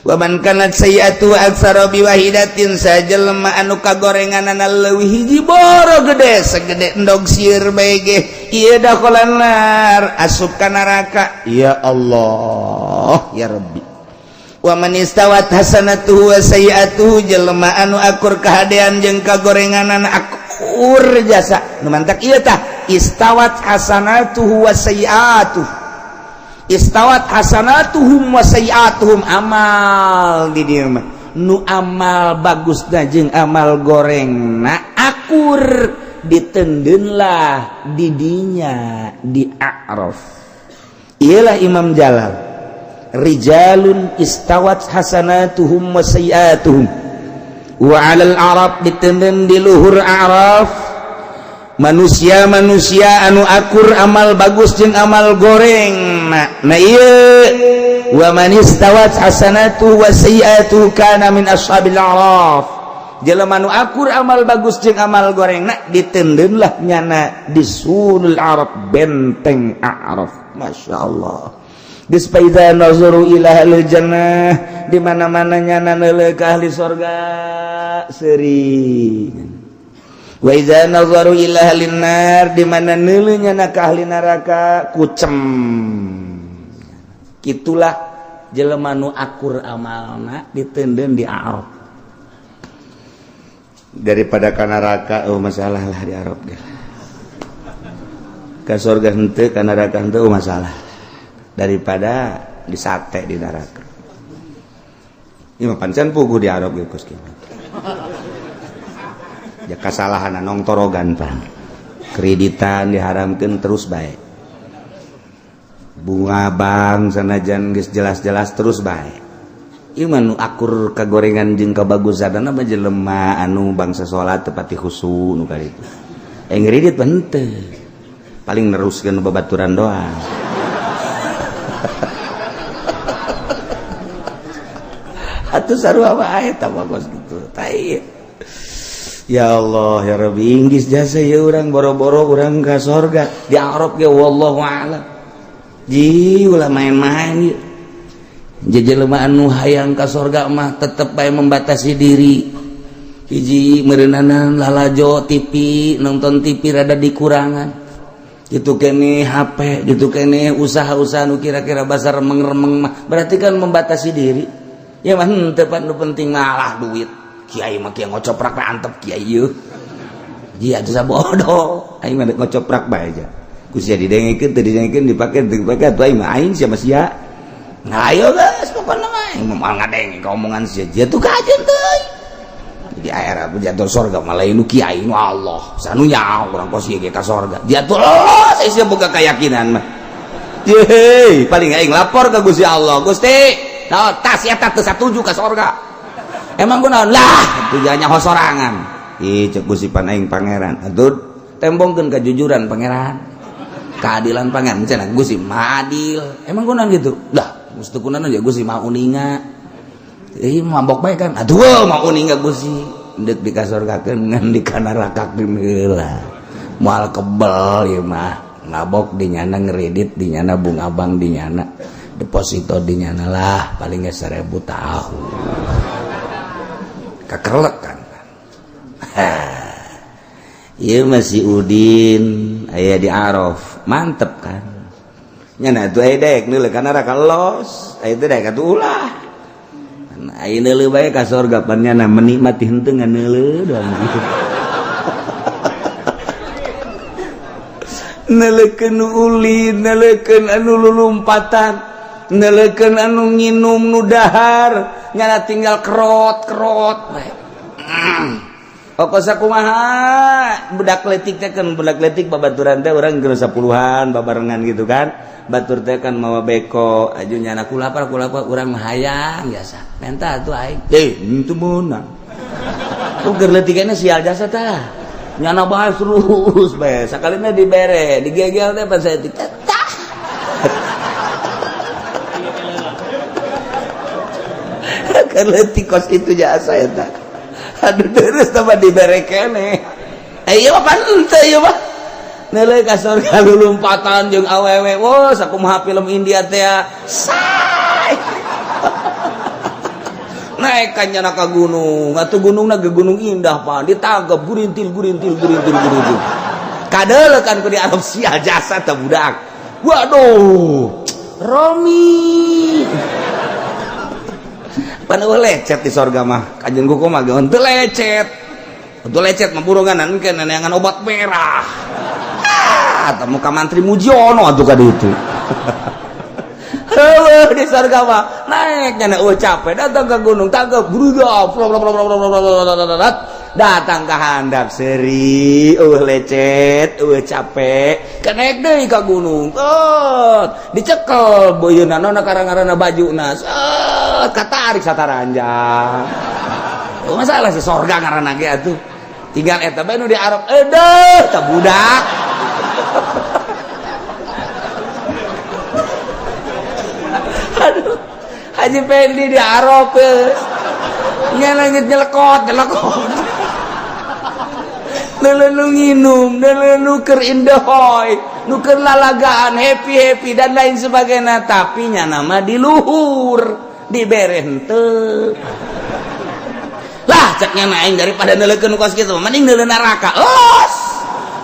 Waman kanat sayyi'atu aksara biwahidatin, sajelema anu kagorenganana leuwih hiji boro gede segede endog sieur bae ge, ieu dakhalan nar, asup ka neraka. Ya Allah ya Rabbi. Wa man istawat hasanatuhu wa sayyi'atuhu, jelema anu akur kahadean jeung kagorenganana akur jasa nu mantak ieu tah istawat hasanatuhu wa sayyi'atuhu, istawat hasanatuhum wa sayyiatuhum, amal di dieu mah nu amal bagusna jeung amal gorengna akur, ditendeunlah di dinya di A'raf. Iyalah Imam Jalal, rijalun istawat hasanatuhum wa sayyiatuhum wa 'alal arab, ditendeun di luhur A'raf manusia-manusia anu akur amal bagus jeung amal goreng. Nah ieu wa man istawat hasanatu wa sayyi'atu kana min ashabil a'raf, jelema nu akur amal bagus jeung amal goreng na ditendeunlah nyana di sunul arab, benteng A'raf. Masya Allah. Geus faida nazaru ila ahlil jannah, di mana-mana nyana neuleuh ka ahli sorga seuring. Wa iza nazaru ila ahlin nar, di mana neuleuh nyana ka ahli neraka kucem. Kitulah jelema nu akur amalna ditendeun di Arab daripada ka neraka. Oh masalah lah di Arab ge, ka surga henteu, ka neraka henteu, oh masalah, daripada disate di neraka. Ieu mah pancen puguh di Arab ge kos kieu. Ya kasalahan nongtorogan pan, kreditan diharamkan terus baik, bunga bank sanajan geus jelas-jelas terus baik. Ieu mah nu akur kagorengan jeung kabagusanana mah jelema anu bangsa salat tepati khusu nu kaditu. Ngredit mah henteu, paling neruskeun babaturan doang. Atuh sarua wae eta mah kos kitu. Tai. Ya Allah ya Rabbi, inggis jasa ya urang boro-boro urang ka sorga di Arab ge wallahu a'lam. Ji ulah main-main ieu. Jelema anu hayang ka sorga mah tetep bae membatasi diri. Hiji meureunana lalajo TV, nonton TV rada dikurangan. Gitu kene HP, gitu kene usaha-usaha nu kira-kira basar remeng-remeng mah berarti kan membatasi diri. Ya mah henteu pan nu penting malah duit. Kiai mah kieu ngocoprak bae antep kiai ieu. Ji atuh sabodo, aing mah ngocoprak bae aja. Ku sia didengekeun teu didengekeun dipake teu dipake atuh aing mah aing sia mah sia. Nah ayo geus pokona mah aing mah ngadenge ka omongan sia jatuh kajeun teuing. Jadi air apa jatuh sorga malah nu kiai nu Allah sanu nyaho urang kos ieu ge ka sorga jatuh los sia boga keyakinan mah. Yeay, paling aing lapor ke Gusti Allah, Gusti, nah, tas eta teu satuju ka sorga. Emang kunaon lah tujuannya sorangan. Ih cek Gusti pan aing pangeran. Atuh tembongkeun kejujuran pangeran. Keadilan pangeran cenah Gusti mah adil. Emang kunaon gitu? Lah, mesti kunaon ya Gusti mah uninga. Ih mabok bae kan. Aduh mah uninga Gusti. Deuk dikasorgakeun ngan dikanarakakeun heula. Moal kebel ieu mah. Mabok di nyana ngeredit di nyana bung abang di nyana deposito di nyana lah paling ge 1000 tahun. Kakerlek kan. Ieu mah si Udin aya di Araf, mantep kan. Nyana atuh aya daek neuleuh ka neraka los, aya teh daek atuh ulah. Aya neuleuh bae ka sorga pan nyana menikmati henteu ngan neuleuh doang gitu. Neuleukeun nu ulin, neuleukeun anu lulumpatan, neuleukeun anu nginum nu dahar, nyana tinggal kerot-kerot bae. Pokok sakumaha budak letik teh kan budak letik babaturan teh urang geus 10-an babarengan gitu kan. Batur teh kan mawa beko aju nyana kulapar kulapar urang mah hayang biasa. Menta atuh aing. Eh, henteu meunang. Tuh keur leutikna sial jasa tah. Nyana bae terus bae. Sakalina dibere, digegel teh pan saeutik teh. Tah. Keur leutik kos kitu jasa eta. Aduh terus tambah dibere keneh. Eh ieu mah pan henteu ieu mah. Neuleuh ka sorga lulumpatan jeung awewe. Wah, sakumaha film India teh. Say. Naik kan nyana ka gunung. Atuh gunungna ge gunung indah pan. Ditangkep gurintil gurintil gurintil gurintil. Kadeuleuh kan ku di Arab sia jasa teh budak. Waduh. Romi. Pan eueuh lecet di sorga mah. Kajeun kuku mah ge henteu lecet. Henteu lecet mah burungan engke neneangan obat merah. Ah, temu ka mantri Mujiono atuh ka ditu. Heueuh di sorga mah naik nyana eueuh capek datang ke gunung tangkep bruda datang ka handap seuri eueuh lecet eueuh capek kenaik deui ka gunung tot dicekel beuyeuna nona karang-karana bajuna set katarik sataranjang. Masalah si sorga ngaranna ge atuh tinggal eta bae nu di Arab edeuh tah budak. Aduh, Haji Pendi di Arab nyelengit nyelekot nyelekot neuleuh nginum neuleuh nu keur indahoy nu keur lalagaan happy happy dan lain sebagainya tapi nyana mah di luhur dibere henteu lah cek nyana aing daripada neuleukeun kos kitu mending neuleuh neraka los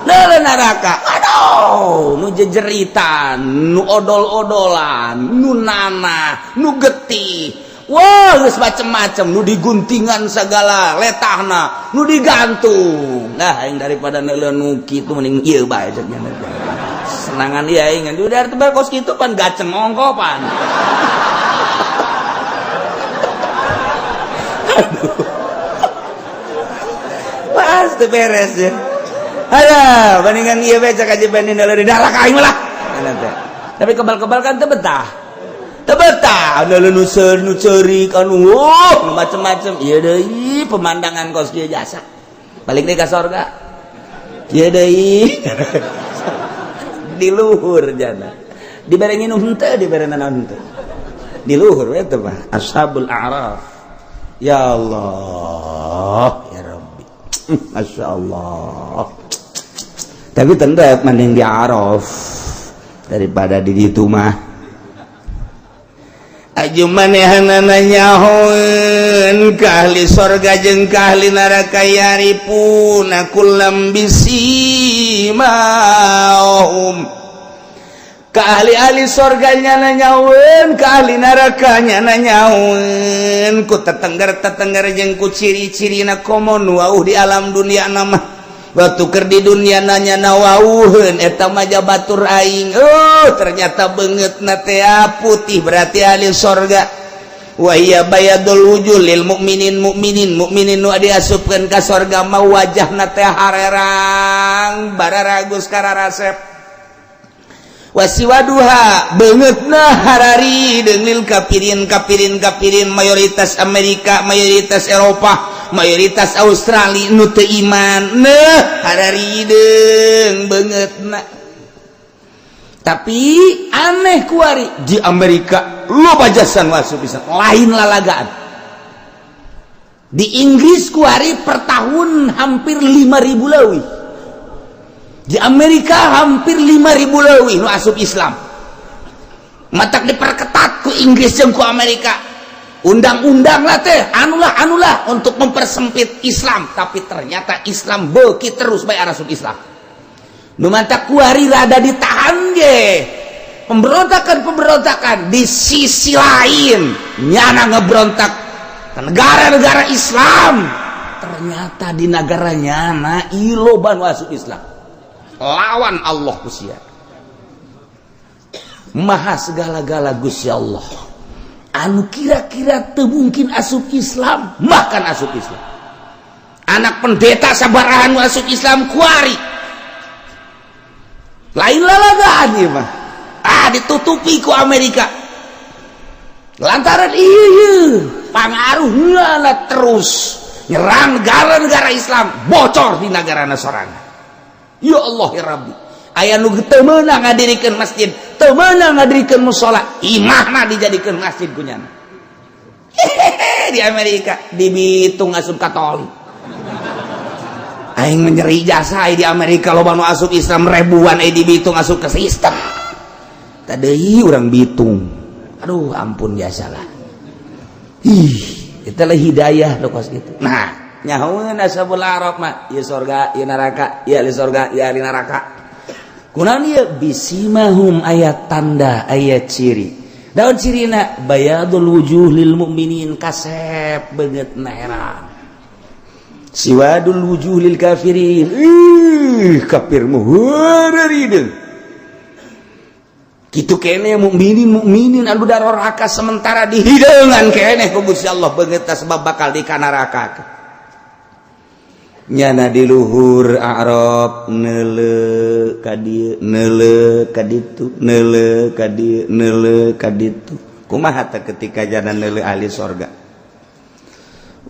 neuleuh neraka. Aduh, nu jejeritan, nu odol-odolan, nu nanah, nu getih. Wah, geus macem-macem, nu diguntingan segala letahna, nu digantung. Nah, aing daripada neuleuh nu kitu mending ieu bae cek nyana. Senangan ieu aing ngan udah tebal kos kitu pan gaceng ongko pan. Aduh. Pas teu beres ya. Ada bandingan ieu bae cek Haji Pendi neuleuh di neraka aing lah. Tapi kebal-kebal kan teu betah. Teu betah neuleuh nu seur nu ceurik anu nu macem-macem. Ieu deui pemandangan kos kieu jasa. Balik deui ka sorga. Ieu deui. Di luhur jana. Dibere nginum henteu, dibere nanaon henteu. Di luhur we teh mah Ashabul A'raf. Ya Allah, ya Rabbi. Masya Allah. Tapi tetap mending di Araf daripada di ditu mah. Aju manehanana nyahoeun ka ahli sorga jeung ka ahli neraka yarifuna kullam bisimahum. Ka ahli-ahli sorga nyana nyahoeun, ka ahli neraka nyana nyahoeun ku tetengger-tetengger jeung ku ciri-cirina komo nu wauh di alam dunia nama. Waktu keur di dunia nanya nawauheun eta mah batur aing. Oh, ternyata beungeutna teh putih, berarti ahli sorga. Wa hiya bayadul wujuh lil mukminin mukminin mukminin nu diasupkeun ka sorga mah wajahna teh harerang, bararagus, kararasep. Wasiwaduha, beungeutna hararideung, lil kafirin kafirin kafirin, mayoritas Amerika, mayoritas Eropa, mayoritas Australia nu teu iman. Nah, hararideung beungeutna. Tapi aneh, kuari di Amerika loba jasa nu asup bisa lain lalagaan. Di Inggris kuari per tahun hampir 5000 leuwih, di Amerika hampir 5000 leuwih nu asup Islam. Matak diperketat ku Inggris jeung ku Amerika undang-undang lah teh, anulah anulah untuk mempersempit Islam. Tapi ternyata Islam beuki terus bae asup Islam. Nu mantak kuari rada ditahan ge pemberontakan-pemberontakan. Di sisi lain nyana ngebrontak ke negara-negara Islam, ternyata di negara nyana loba nu asup Islam. Lawan Allah kusia maha segala-gala. Gusti Allah anu kira-kira teu mungkin asup Islam bahkan asup Islam. Anak pendeta sabarahan asup Islam kuari. Lain lalagaan ieu mah. Ah, ditutupi ku Amerika lantaran iya pangaruhnya terus nyerang negara-negara Islam, bocor di negara sorangan. Ya Allah ya Rabbi, aya nu teu meunang ngadirikeun masjid, teu meunang ngadirikeun musala, imahna dijadikeun masjid ku nyana. Di Amerika dibitung asup Katolik. Aing menyeri jasa di Amerika loba nu asup Islam ribuan, eh dibitung asup ke sistem tadi orang Bitung. Aduh, ampun jasa lah. Ih, itulah hidayah lo kos gitu. Nah, nyahoeun ashabul araf mah ieu sorga, ieu neraka, ieu ahli sorga, ieu ahli neraka. Kunaon ieu? Bisimahum, aya tanda, aya ciri. Daun cirina bayadul wujuh lil mukminin, kasep beungeutna herang. Siwadul wujuh lil kafirin, ih, kafir mah hideung kitu kene. Mukminin mukminin anu daroraka sementara dihideungan keneh ku Gusti Allah beungeutna sebab bakal di neraka. Nyana di luhur A'raf neuleu ka dieu, neuleu ka ditu, neuleu ka dieu, neuleu ka ditu. Kumaha teh ketika jana neuleu ahli sorga?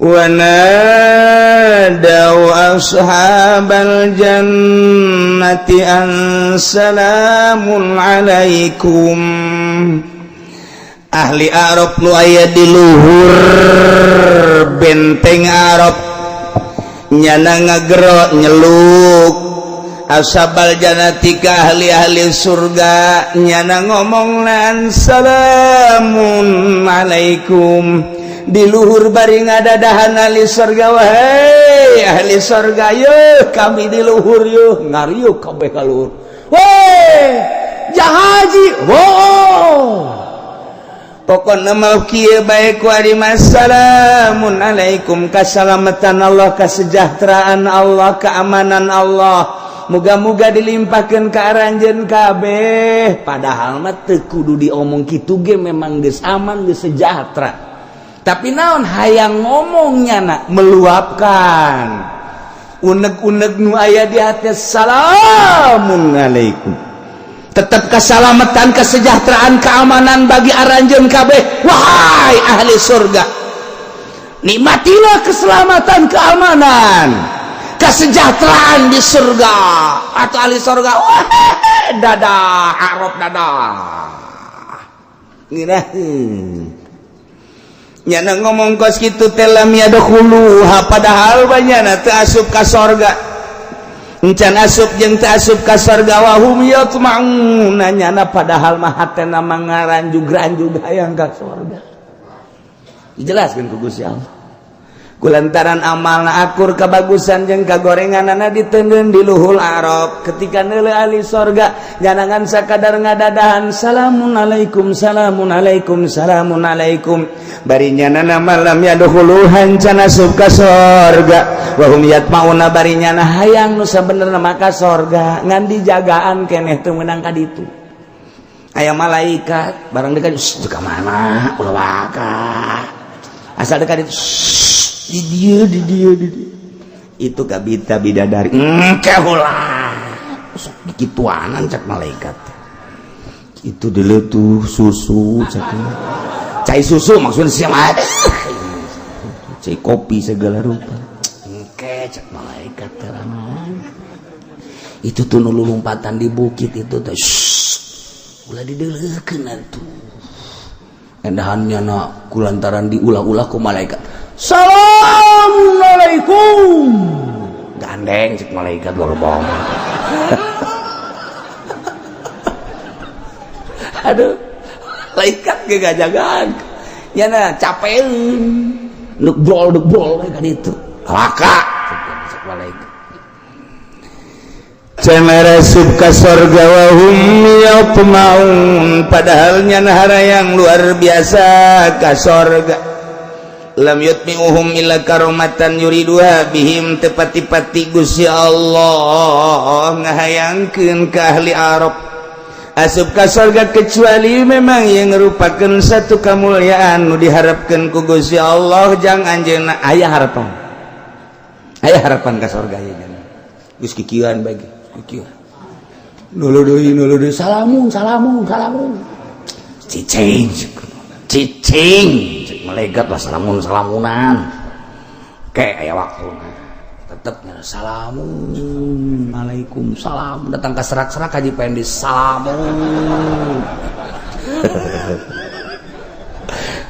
Wanadau ashabal jannati an salamun alaikum. Ahli Arab nu aya di luhur benteng Arab nyana ngagero nyeluk ashabal jannati ka ahli-ahli surga. Nyana ngomong lan salamun alaikum di luhur bari ngadadahan ahli surga. Wahai ahli surga, yeuh kami di luhur, yeuh ngariuh kabeh ka luhur. Weh jahaji, oh, pokokna mau kieu bae ku ari salamun alaikum, kasalamatan Allah, kesejahteraan Allah, keamanan Allah, muga-muga dilimpahkan ke aranjeun kabeh. Padahal mah teu kudu diomong kitu ge memang geus aman, geus sejahtera, tapi naon, hayang ngomongnya nak meluapkan unek-unek nu aya di hati. Salamun alaikum, tetap keselamatan, kesejahteraan, keamanan bagi aranjeun kabeh. Wahai ahli surga, nikmatilah keselamatan, keamanan, kesejahteraan di surga. Atau ahli surga, wah, dadah Arab, dadah. Ngiraheun nyana ngomong kos kitu teh lam yadkhuluha, padahal banyana teu asup ka sorga, encan asup jeung teu asup ka sorga. Wahum yatma'un, nyana padahal mah hatena mah ngaranjug-ranjug hayang ka sorga. Dijelaskeun ku Gusti Allah. Kulantaran amalna akur kebagusan jeung kagorenganana diteungeun di luhul Arab. Ketika neuleuh ahli sorga jangan sakadar ngadadahan salamun alaikum salamun alaikum salamun alaikum, bari nyanana malam yadkhuluhan can asup ka sorga, wa hum yatmauna bari nyana hayang nu sabenerna maka sorga ngan dijagaan keneh teu meunang ka ditu. Aya malaikat barang dekat ka mana ulah waka asal dekat itu di dia di dia di dia itu kabita bidadari engke ulah sok dikituanan cak malaikat itu dulu tuh susu cak cai susu maksudnya siapa cai kopi segala rupa engke cak malaikat terangan itu tuh nu lompatan di bukit itu tuh ulah dideleukeun atuh endahannya na kulantaran diulah-ulah ku malaikat. Assalamualaikum gandeng cek malaikat luar bawah. Aduh malaikat ge gajagaan nya na capeun nuk brol kan itu laka cek malaikat Cemeresub ka sorga wa hum yatma'un padahal nya yang luar biasa ka sorga. Lam yutmi'uhum illa karomatan yuriduha bihim tepati-pati Gusti Allah ngahayangkeun ka ahli Arab asup ka sorga kecuali memang yang merupakan satu kemuliaan nu diharapkeun ku Gusti Allah jang anjeunna aya harapan ka sorga ieu geus kikieuan bae kikieuan nulu deui salamun salamun salamun cicing cicing malaikat lah salamun salamunan kayak aya waktu tetep salamun alaikum salam datang ke serak-serak haji Pendi salamun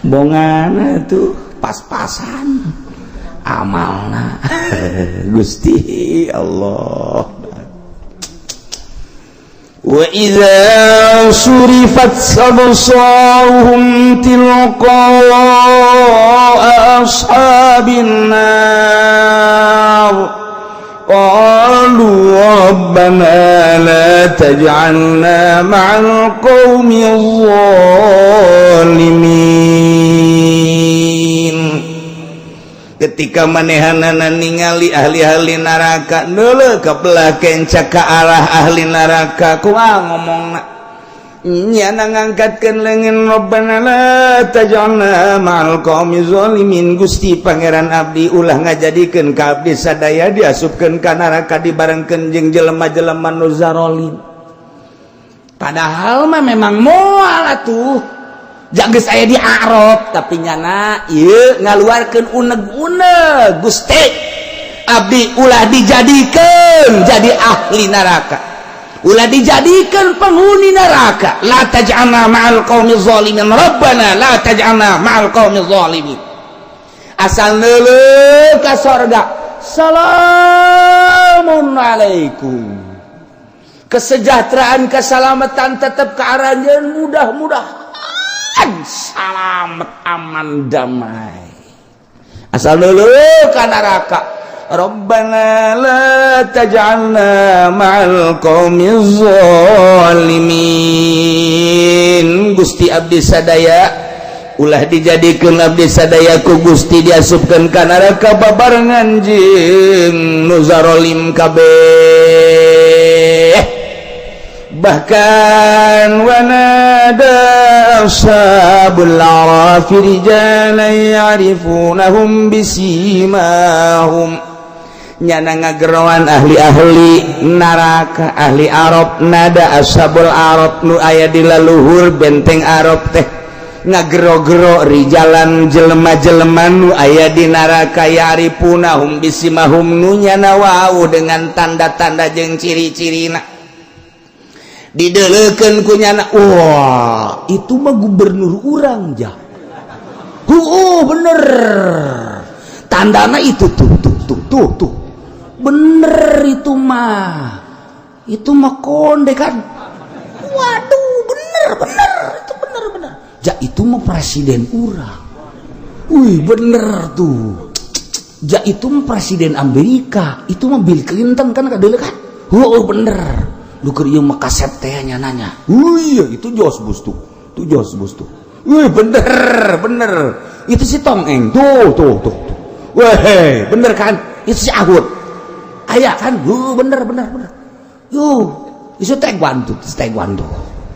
bongana tuh pas-pasan amalna Gusti Allah. Wa idza surifat absaruhum tilqa ashabin nar qalu rabbana la taj'alna ma'al qaumil zalimin. Ketika manehanana ningali ahli-ahli neraka neuleuh ka belah kenca ka arah ahli neraka kumaha ngomongna nyana ngangkatkeun leungeun rabbana la taj'alna ma'al qaumi zalimin Gusti Pangeran abdi ulah ngajadikeun ka abdi sadaya diasupkeun ka neraka dibarengkeun jeung jelema-jelema nu zarolim. Padahal mah memang moal atuh jaga saya di Arab tapi nyana ieu ngaluarkeun uneg-uneg Gusti abdi ulah dijadikeun jadi ahli neraka ulah dijadikeun penghuni neraka la taj'alna ma'al qaumi zalimin rabbana la taj'alna ma'al qaumi zalimin asal neuleuh ka sorga salamun alaikum kesejahteraan keselamatan tetap ke aranjeun mudah-mudah salamet aman damai asal dulu ka neraka rabbana la taj'alna ma'al qaumiz zalimin Gusti abdi sadaya ulah dijadikeun abdi sadaya ku Gusti diasupkeun ka neraka babarengan jeung nu zarolim kabeh. Bahkan wanada ashabul arafi rijalan ya'rifunahum bisimahum nyana ngageroan ahli-ahli neraka ahli Arab nada ashabul Arab nu aya di laluhur benteng Arab teh ngagero-gero rijalan jelema-jelema nu aya di neraka ya'rifunahum bisimahum nu nyana wau dengan tanda-tanda jeung ciri-cirina dideleukeun ku nyana wah itu mah gubernur urang jah oh bener tandana itu tuh tuh tuh tuh tuh bener itu mah konde kan waduh bener bener itu bener bener ja itu mah presiden urang wih bener tuh Ja itu presiden Amerika, itu mah Bill Clinton kan kadeuleu kan. Heuh bener. Nu keur ieu mah kasep teh nya nanya. Iya itu George Bush tuh. Itu George Bush tuh. Wih bener, bener. Itu si Tong Eng. Tuh, tuh, tuh, tuh. Weh, bener kan? Itu si Ahud. Aya kan? Bener, bener, bener. Yuh, itu taekwondo, taekwondo.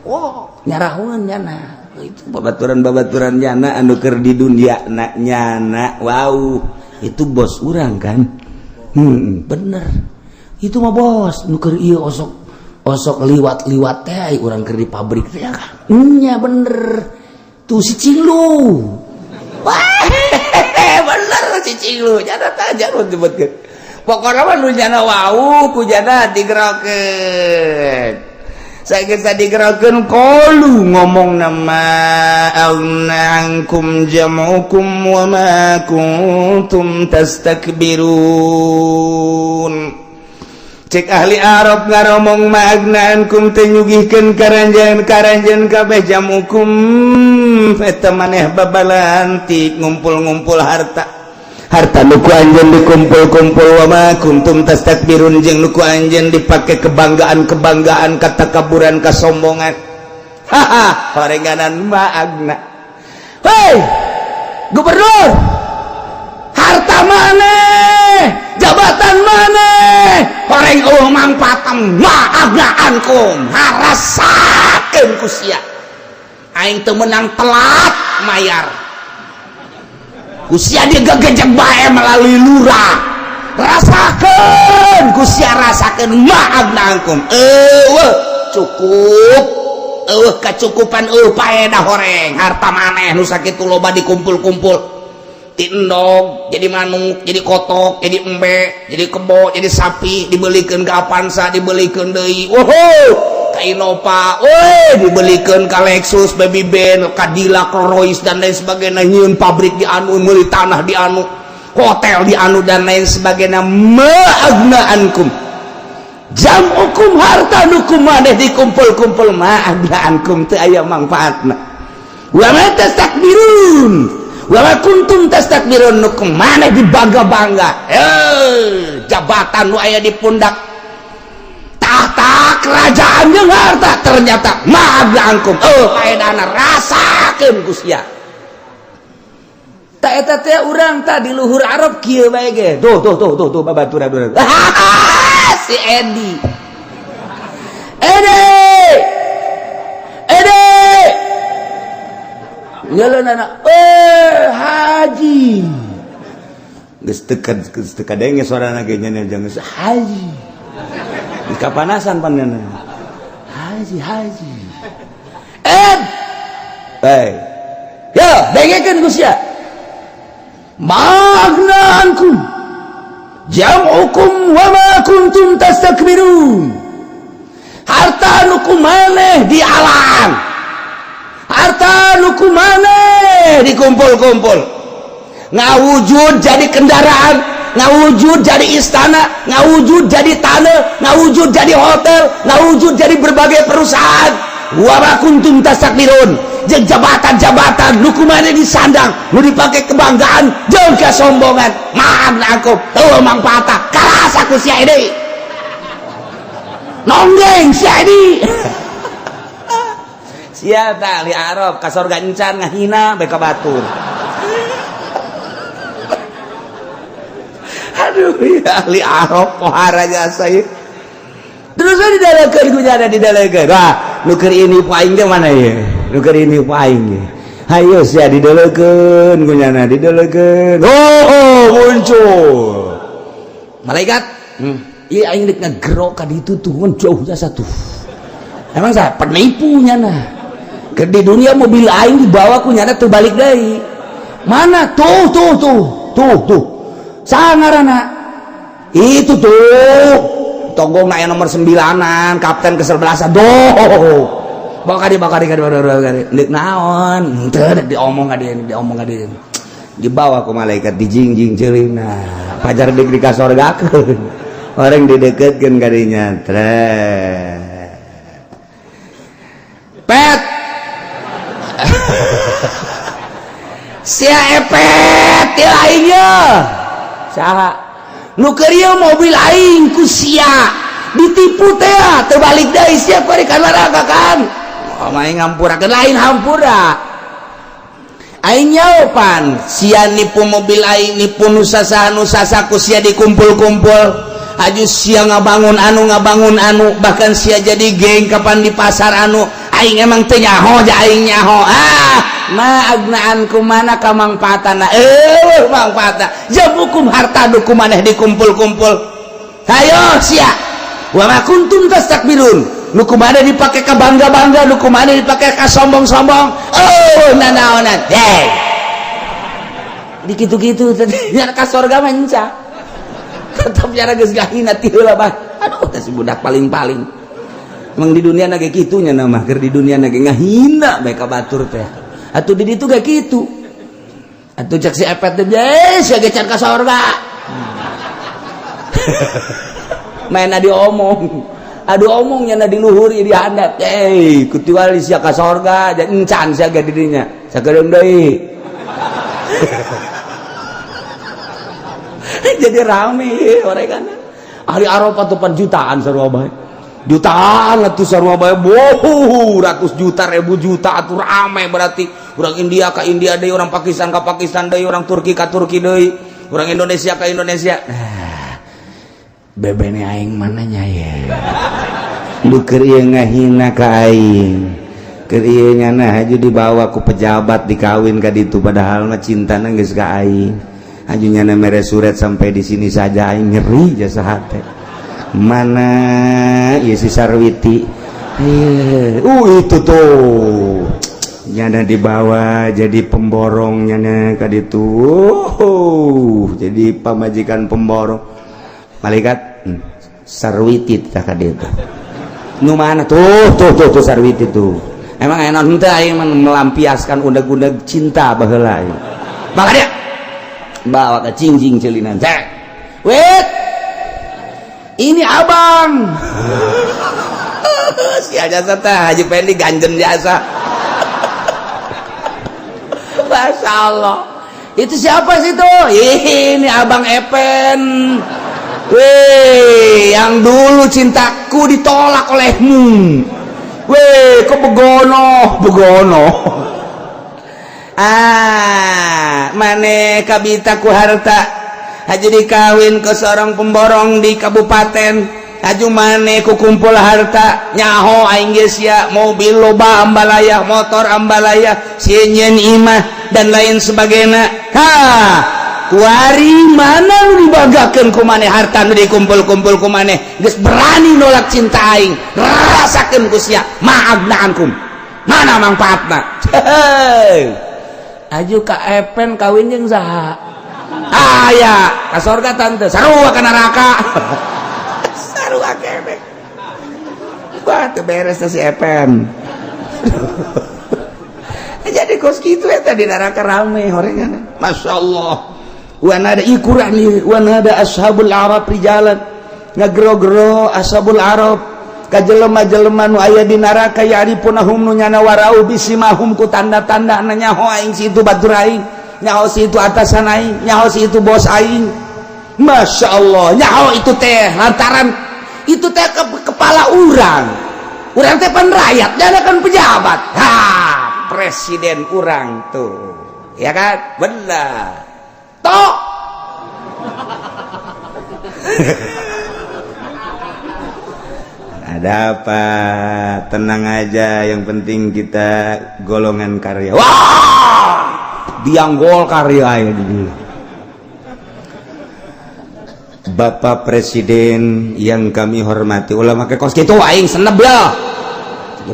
Oh, nyarahuan nyana. Itu babaturan-babaturan nyana anu keur di dunia na nyana. Wow, itu bos urang kan? Bener. Itu mah bos nu keur ieu osok osok liwat-liwat teh urang keur di pabrik teh kan. Nya bener. Tuh si Cinglu. Wah, bener si Cinglu. Nyana tah jarun disebutkeun. Pokokna mah nu nyana wau ku jana digerokeun. Sageus digerokeun qalu ngomong nama aghna ankum jam'ukum wa ma kuntum tastakbirun. Cek ahli Arab ngaromong ma aghna ankum teu nyugihkeun karanjeun kabeh jamukum eta maneh babalantik ngumpul-ngumpul harta harta nu ku anjeun dikumpul-kumpul wa ma kuntum tastakbirun jeung nu ku anjeun dipake kebanggaan-kebanggaan katakaburan kasombongan. Haha, horenganan ma aghna. Hei gubernur, harta maneh, jabatan maneh, horeng eueuh mangpaatna ma aghna ankum harasakeun ku sia. Aing teu meunang telat mayar. Ku sia digegejek bae melalui lurah. Rasakeun ku sia, rasakeun ma aghna ankum. Eueuh cukup, eueuh kacukupan, eueuh paedah horeng harta maneh nu sakitu loba dikumpul-kumpul. Ti endog jadi manuk, jadi kotok, jadi embe, jadi kebo, jadi sapi, dibelikeun ke Avanza, dibelikeun deui. Wow, ka Innova, woi, dibelikeun ka Lexus, Baby Benz, Cadillac, Rolls dan lain sebagainya, nyieun pabrik di anu, meuli tanah di anu, hotel di anu dan lain sebagainya. Ma aghna ankum jam'ukum, harta nu ku maneh dikumpul-kumpul, ma aghna ankum teu aya mangfaatna. Wa ma tastakbirun wa ma kuntum tastakbirun, nu ku maneh dibangga-bangga, jabatan nu aya di pundak, tahta kerajaan jeung harta, ternyata ma aghna ankum paedahna rasakeun ku sia. Ta eta teh urang tah di luhur Arab kieu bae ge. Tuh tuh tuh tuh tuh babaturan urang. Si Edi. Edi. Edi. Nyeuleunan haji. Geus teu geus teu kadenge sorana ge nya jeung geus haji. Geus kapanasan panena. Haji haji. Ed. Hey. Yo, dengekeun ku sia. Ma aghna ankum jam'ukum wa ma kuntum tastakbirun. Harta nu ku maneh di alam, harta nu ku maneh dikumpul-kumpul, ngawujud jadi kendaraan, ngawujud jadi istana, ngawujud jadi tanah, ngawujud jadi hotel, ngawujud jadi berbagai perusahaan. Wa ma kuntum tastakbirun, jeung jabatan-jabatan nu ku maneh disandang, nu dipake kebanggaan jeung kesombongan, ma aghna ankum teu mangfaatna. Karasa ku sia ini, nonggeng sia ini. Sia tah ahli Arab ka sorga encan, ngahina bae ka batur. Aduh ya, ahli Arab pohara jasa ieu. Terus we didalekeun ku jana, didalekeun. Wah, nu keur ini aing teh mana ieu? Nu keur ini aing ge. Hayo sia didalekeun ku nyana, didalekeun. Oh, muncul. Malaikat. Ieu aing deuk ngagerok ka ditu tuh, ngan jauh jasa tuh. Emang saya penipu nyana. Keur di dunia mobil aing dibawa ku nyana tuh balik deui. Mana? Tuh tuh tuh. Tuh tuh. Sangarana. Itu tuh. Tonggong aya nomor 9-an, kapten kesebelasan. Doh. Bawa ka dieu, bawa ka dieu, bawa ka dieu. Deuk naon? Henteu deuk diomong ka dieu, diomong ka dieu. Dibawa ku malaikat dijingjing ceulina. Pajar deuk dikasorgakeun. Orang dideketkeun ka dinya. Tret. Pet. Sia epet ieu aing ye. Saha nu keur ieu mobil aing ku sia ditipu teh teu balik deui sia kuari ka neraka kan. Oh, main ngampurakeun lain hampura. Aing nyaopan sia nipu mobil aing, nipu nu sasaha nu sasa ku sia dikumpul-kumpul. Aju sia ngabangun anu, ngabangun anu, bahkan sia jadi geng kapan di pasar anu aing emang teu nyaho ja aing nyaho. Ah, ma agnaan ku mana kamangpaatana, mangfaatna jabukum harta duku maneh dikumpul-kumpul. Hayo sia, wa ma kuntum tastakbirun, nu kumaneh dipake ka bangga-bangga, nu kumaneh dipake ka sombong-sombong. Oh, nanaonan hey di kitu-kitu teh ka sorga mah enca tetap nyara geus gahina ti heula bah. Aduh, teh si budak paling-paling emang di dunia na ge kitu nya, nama keur di dunia na ge ngahina bae ka batur teh. Atuh di ditu ge kitu atuh, cek si Epet teh, sia ge can ka sorga. Main diomong, aduh, omongnya na di luhur di handap, eh kutiwali sia ka sorga encan sia ge di dinya sakedeung deui. Jadi rame orang kan ahli Arafah tuh pan jutaan sarua bae, jutaan atuh sarua bae, boh ratus juta ribu juta atuh rame. Berarti orang India ka India deui, orang Pakistan ka Pakistan deui, orang Turki ka Turki deui, orang Indonesia ka Indonesia. Nah, bebene aing mana nya ye lu keur ieu ngahina ka aing, keur ieu nyana haju dibawa ku pejabat dikawin ka ditu, padahal mah cintana geus ka aing. Haju nyana mere surat sampai di sini saja, aing nyeri jasa hate. Mana ieu si Sarwiti, itu tuh nyana dibawa jadi pemborong, nyana ka ditu, jadi pamajikan pemborong. Malaikat, Sarwiti tah ka ditu. Nu mana tuh tuh tuh tuh Sarwiti tuh. Emang enak henteu aing melampiaskan undeg-undeg cinta baheula ieu. Maka dia bawa ke cingjing celinan cek wait ini abang si jasa teh Haji Pendi ganjen jasa. Masya Allah, itu siapa sih tuh? Ini abang Epen. Weh, yang dulu cintaku ditolak olehmu. Weh, kok begono begono. Ah, mane kabita ku harta haji dikawin ke seorang pemborong di kabupaten. Haju mane ku kumpul harta, nyaho aing geus sia mobil loba ambalaya, motor ambalaya, sieun imah dan lain sebagainya. Ha, kuari mana nu dibanggakeun ku maneh harta nu dikumpul-kumpul ku maneh geus berani nolak cinta aing. Rasakeun ku sia ma'agnaankum, mana manfaatna. Aju ka Epen kawin jeung saha aya ka sorga tante sarua ka neraka sarua keneh. Wah, teu beres si Epen. Jadi kos kitu eta di neraka rame horengan. Masya Allah. Wa nada ikuran wa nada ashabul arab rijalan, ngagero-gero ashabul arab ka jelema-jelema nu aya di neraka, ya'rifunahum nu nyana warau bisimahum ku tanda-tanda, nyaho aing si itu batur aing, nyaho si itu atasan aing, nyaho si itu bos aing. Masya Allah, nyaho itu teh lantaran itu teh ke kepala urang, urang teh pan rakyat, dia kan pejabat. Ha, presiden urang tuh ya kan benar toh. Ada apa? Tenang aja, yang penting kita golongan karya. Wah, biang gol karya ya di Bapak Presiden yang kami hormati, ulama ke kos gitu aing seneb ya.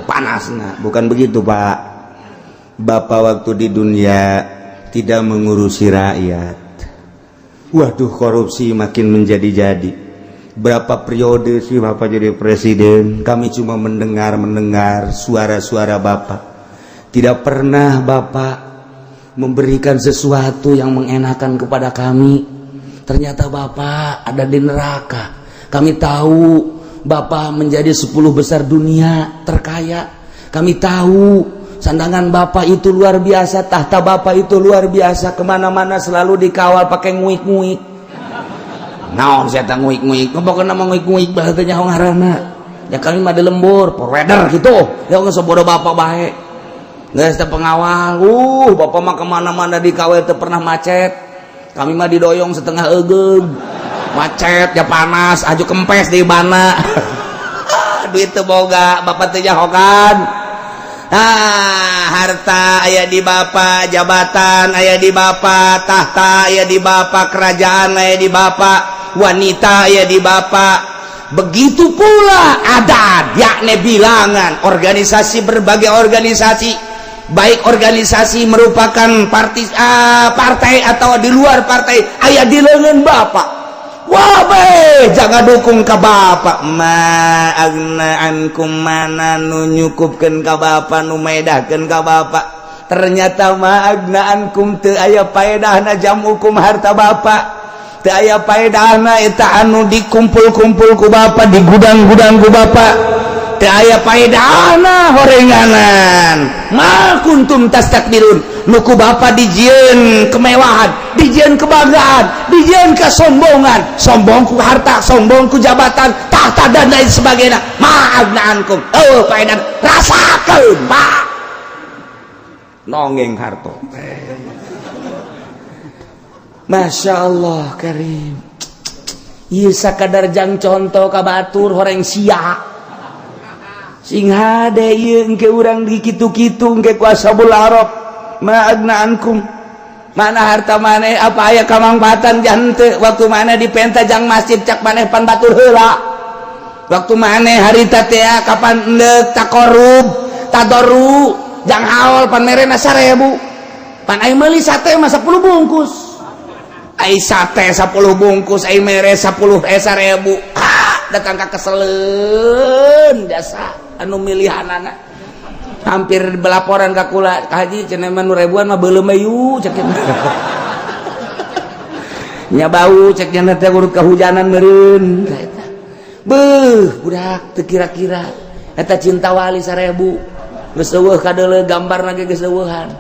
Panas nah. Bukan begitu, Pak. Bapak waktu di dunia tidak mengurusi rakyat. Waduh, korupsi makin menjadi-jadi. Berapa periode sih Bapak jadi presiden, kami cuma mendengar-mendengar suara-suara Bapak. Tidak pernah Bapak memberikan sesuatu yang mengenakan kepada kami. Ternyata Bapak ada di neraka. Kami tahu Bapak menjadi 10 besar dunia terkaya. Kami tahu sandangan Bapak itu luar biasa, tahta Bapak itu luar biasa, kemana-mana selalu dikawal pakai nguik-nguik. Naon sia teh nguik-nguik? Pokokna mah nguik-nguik bae teh nyaho ngaranna. Ya kami mah di lembur, provider gitu. Ya geus bodoh bapak bae. Geus teh pengawal. Bapak mah kemana-mana di KW teu pernah macet. Kami mah didoyong setengah egeug. Macet ya panas, aju kempes di bana. Duit teu boga, bapak teu nyahokan. Ah, harta aya di bapak, jabatan aya di bapak, tahta aya di bapak, kerajaan aya di bapak, wanita aya di bapak. Begitu pula adat, yakni bilangan organisasi, berbagai organisasi, baik organisasi merupakan partai atau di luar partai, aya di lengan bapak. Wah, be, jangan dukung ke bapak. Ma agna ankum, mana nu nyukupkeun ka bapak, nu maedahkeun ka bapak. Ternyata ma agna ankum, teu aya paedahna jam'ukum harta bapak. Teu aya paedahna eta anu dikumpul-kumpul ku bapak, di gudang-gudang ku bapak. Teu aya paedahna horenganan. Ma kuntum tastakbirun, nu ku bapak dijieun kemewahan, dijieun kebanggaan, dijieun kesombongan, sombong ku harta, sombong ku jabatan, tahta dan lain sebagainya. Ma agna ankum, oh paedan rasakeun pak nonggeng harto. Masya Allah karim. Ieu sakadar jang contoh ka batur horeng sia. Sing hade ieu engke urang di kitu-kitu engke ku ashabul arab. Ma agna ankum, mana harta maneh, apa aya kamangfaatan jante waktu mana dipenta jang masjid, cak maneh pan batur heula. Waktu maneh harita teh kapan endek takorub tadoru jang haul pan merena 1000, pan ai meuli sate mah 10 bungkus, ai sate 10 bungkus ai mere 10 1000. Ah, datang ka keseleun jasa anu milihanana hampir belaporan ka kula, ka haji cenah mah nu ribuan mah beuleum yu cek nya, bau cek nya teh urut kehujanan meureun eta. Beuh, budak teu kira-kira eta cinta wali 1000 geus eueuh kadeuleu gambarna ge geus eueuhan.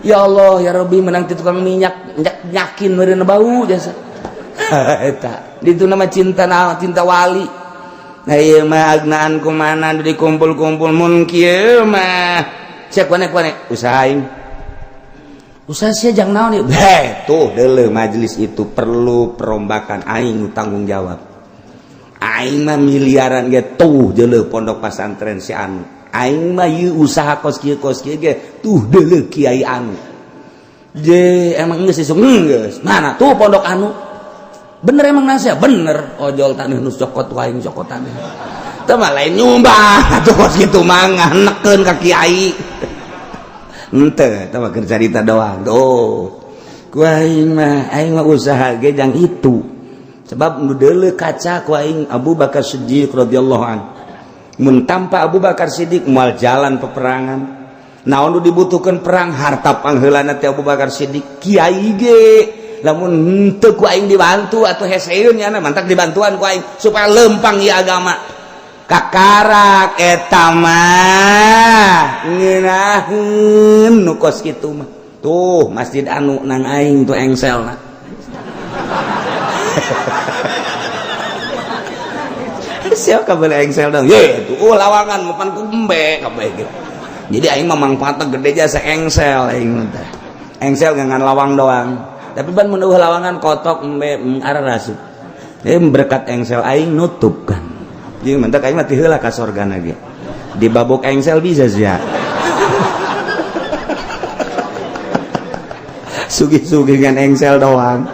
Ya Allah ya Rabbi, menang ti tukang minyak nyakin meureun bau jasa eta. Ditu nama cinta, na cinta wali. Nah, ieu mah agnaan kumana dikumpul-kumpul mun kieu mah cek kone-kone usaha aing, usaha sia jang naon ieu? Heh, tuh deuleu majelis itu perlu perombakan, aing tanggung jawab. Aing mah miliaran ge, tuh deuleu pondok pesantren si anu. Aing mah ieu usaha kos kieu kos kieu ge, tuh deuleu kiai anu. Je emang geus isuk geus mana tuh pondok anu. Bener emang nasihat bener, ojol tanah nu cokot aing cokotan teu mah lain nyumbang atuh kos kitu mah nganekeun ka kiai henteu, eta mah keur carita doang. Tuh ku aing mah usaha ge jang itu, sebab nu deuleu kaca ku aing Abu Bakar Siddiq radhiyallahu an. Mun tanpa Abu Bakar Siddiq moal jalan peperangan. Naon nu dibutuhkeun perang? Harta pangheulana teh Abu Bakar Siddiq. Kiai ge lamun henteu ku aing dibantu atau heseun nya, mantak dibantuan ku aing supaya lempang ieu agama. Kakarak eta mah ngeunaheun nu kos kitu mah. Tuh masjid anu nang aing tuh engselna. Siapa kabeh engsel dong? Ye, tuh lawangan mapan ku embe kabeh gitu. Jadi aing mah mangfaatna gede jasa engsel aing teh. Engsel ngan lawang doang. Tapi ban mun eueuh lawangan kotok embe arah rasup. Berkat engsel aing nutup kan. Jadi mantak aing mah ti heula ka sorgana ge. Dibabok engsel bisa sia. Sugih-sugih ngan engsel doang.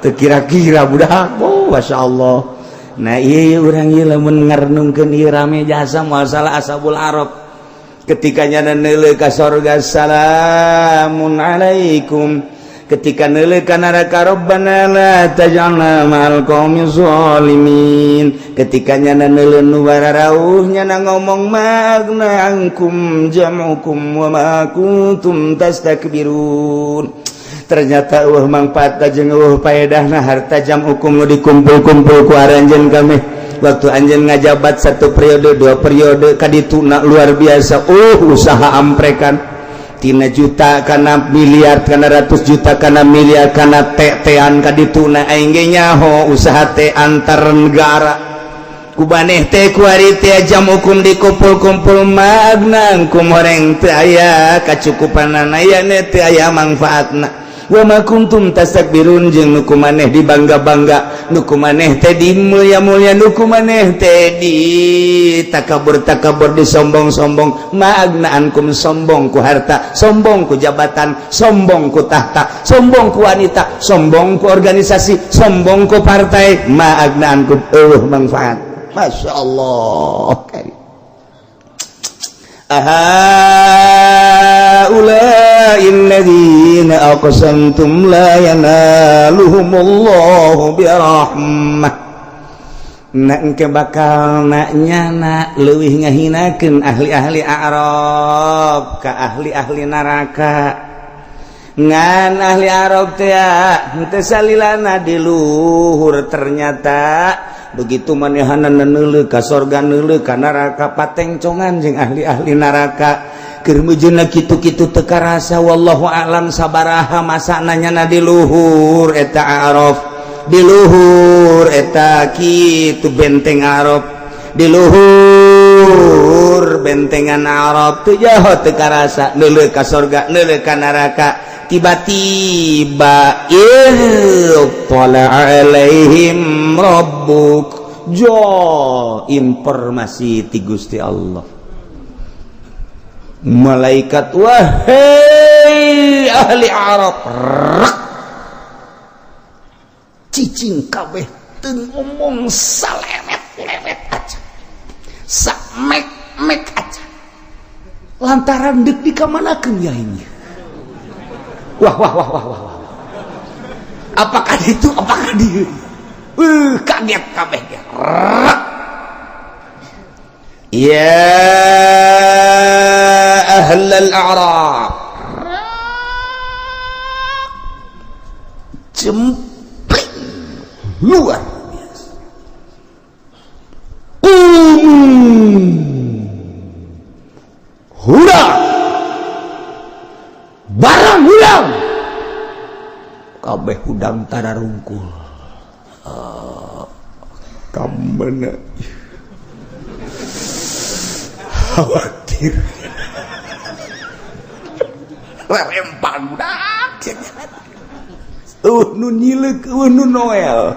Teu kira-kira budak. Oh, Masya Allah. Nah iya urang ieu lamun ngarenungkeun ieu rame jasa masalah ashabul arab. Ketika nyana neuleuh ka sorga, salamun alaikum. Ketika neuleuh ka neraka, rabbana la taj'alna ma'al qaumi zalimin. Ketika nyana neuleuh nu bararauh, nyana ngomong magna angkum jam'ukum wa ma kuntum tastakbirun. Ternyata eueuh mangfaat jeung eueuh paedahna harta jam hukum nu dikumpul-kumpul ku aranjeun kami waktu anjeun ngajabat satu periode dua periode kadituna luar biasa. Usaha amprekan. Tina juta kana miliar kana ratus juta kana miliar kana tetean ka dituna aing ge nyaho usaha teh antar negara. Ku baneh teh kuari teh jam hukum dikumpul-kumpul magna kum horeng teu aya kacukupanana aya teu aya mangfaatna. Wa ma kuntum tastakbirun jeung nu kumaneh dibangga-bangga, nu kumaneh teh dimulia-mulia, nu kumaneh teh di takabur-takabur, disombong-sombong. Maagna ankum sombong ku harta, sombong ku jabatan, sombong ku tahta, sombong ku wanita, sombong ku organisasi, sombong ku partai. Maagna ankum eueuh manfaat. Masya Allah. Ahaula'il ladzina aqsamtum la yanaluhumullahu birahmah. Nak engke bakal nak nyana leuwih ngahinakeun ahli-ahli Arab ka ahli-ahli neraka. Ngan ahli Arab teh henteu salilana di luhur, ternyata begitu manehanna neuleuh ka sorga neuleuh ka neraka patengcongan jeung ahli-ahli neraka. Keur meujeuhna kitu-kitu teu karasa, wallahu a'lam sabaraha masana nyana di luhur eta Araf, di luhur eta kitu benteng Arab, di luhur bentengan Arab teu jaho teu karasa neuleuh ka sorga neuleuh ka neraka. Tiba-tiba ittala alaihim rabbuk, jo informasi ti Gusti Allah. Malaikat wahai ahli Arab, rak cicing kabeh teu ngomong salewet-lewet aja, samek-mek aja, lantaran deuk dikamanakeun ya ini. Wah wah wah wah wah. Apakah itu, apakah dia? Kaget kabeh dia. Ya ahlal a'rab. Jempling luar biasa. Hurang barang hudang kabeh hudang tararungkul. Kamana khawatir rempang budak eueuh nu nyileuk eueuh nu noel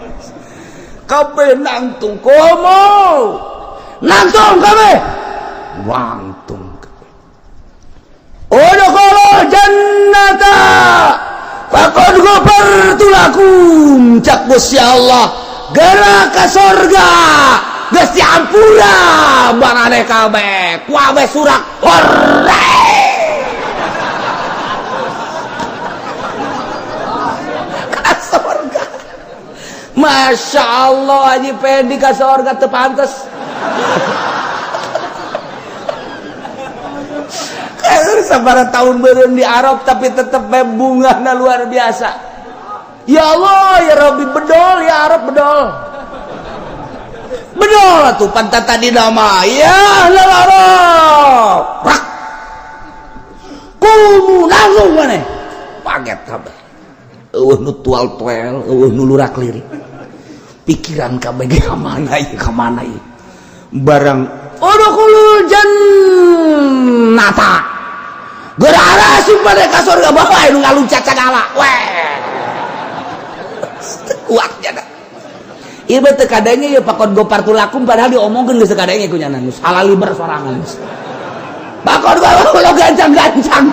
kabeh nangtung komo nangtung kabeh wangtung kabeh. Udkhulul jannata faqad ghafartu lakum, cak Gusti Allah geura ka sorga geus diampura barane kabeh kuabeh surak hore. Ka sorga. Masya Allah Haji Pendi ka sorga teu pantes. Sabaraha tahun beureum di Arab tapi tetep bae bungahna luar biasa. Ya Allah ya Rabbi, bedol ya Arab, bedol. Bedol atuh pantat tadi nama ya ahlal Arab. Rak. Kumu langsung maneh. Paget kabeh. Eueuh nu tual-tuel, eueuh nu lurak lirik. Pikiran kabeh ge ka mana ieu, ka mana ieu. Barang udkhulul jannata. Geura arasuk pada ka surga bawa nu ngaluncat sagala. Weh. Kuat jana. Ieu mah teu kadenge ieu pakon gopar tulakum padahal diomongkeun geus teu kadenge ku nyana geus halaliber sorangan. Pakon ulah gancang-gancang.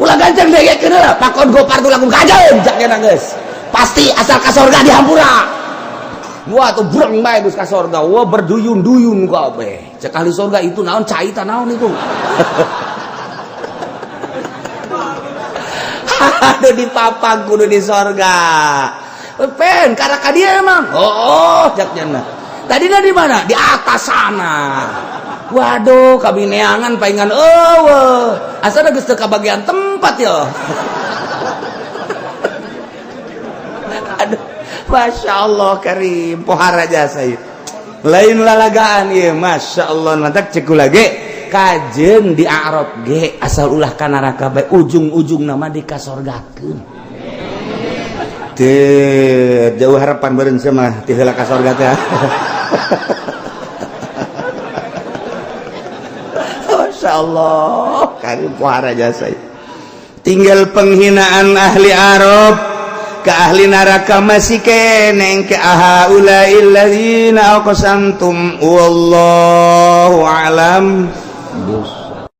Ulah gancang dengekeun heula pakon gopar tulakum kajeun cak nyana geus. Pasti asal ka surga dihampura. Wah tuh breng bae geus ka surga. Wah berduyun-duyun kabeh. Cek ahli surga itu naon cai ta naon itu. Aduh dipapang kudu di sorga. Pen karaka dia emang. Oh, jak jana. Tadinya di mana? Di atas sana. Waduh, kami neangan paingan eueuh. Asal geus teu kabagian tempat ya. Aduh, Masya Allah karim pohara jasa ieu. Lain lalagaan ieu, Masya Allah mantak cek lagi. Kajen di Arab ge asal ulah ka neraka bae, ujung-ujung nama di kasorgakeun. Teu jauh harapan beureun mah ti heula ka sorga teh. Masya Allah, kali puara jasa. Tinggal penghinaan ahli Arab ke ahli neraka masih keneng ke ahaula'il ladzina aqsamtum, wallahu alam.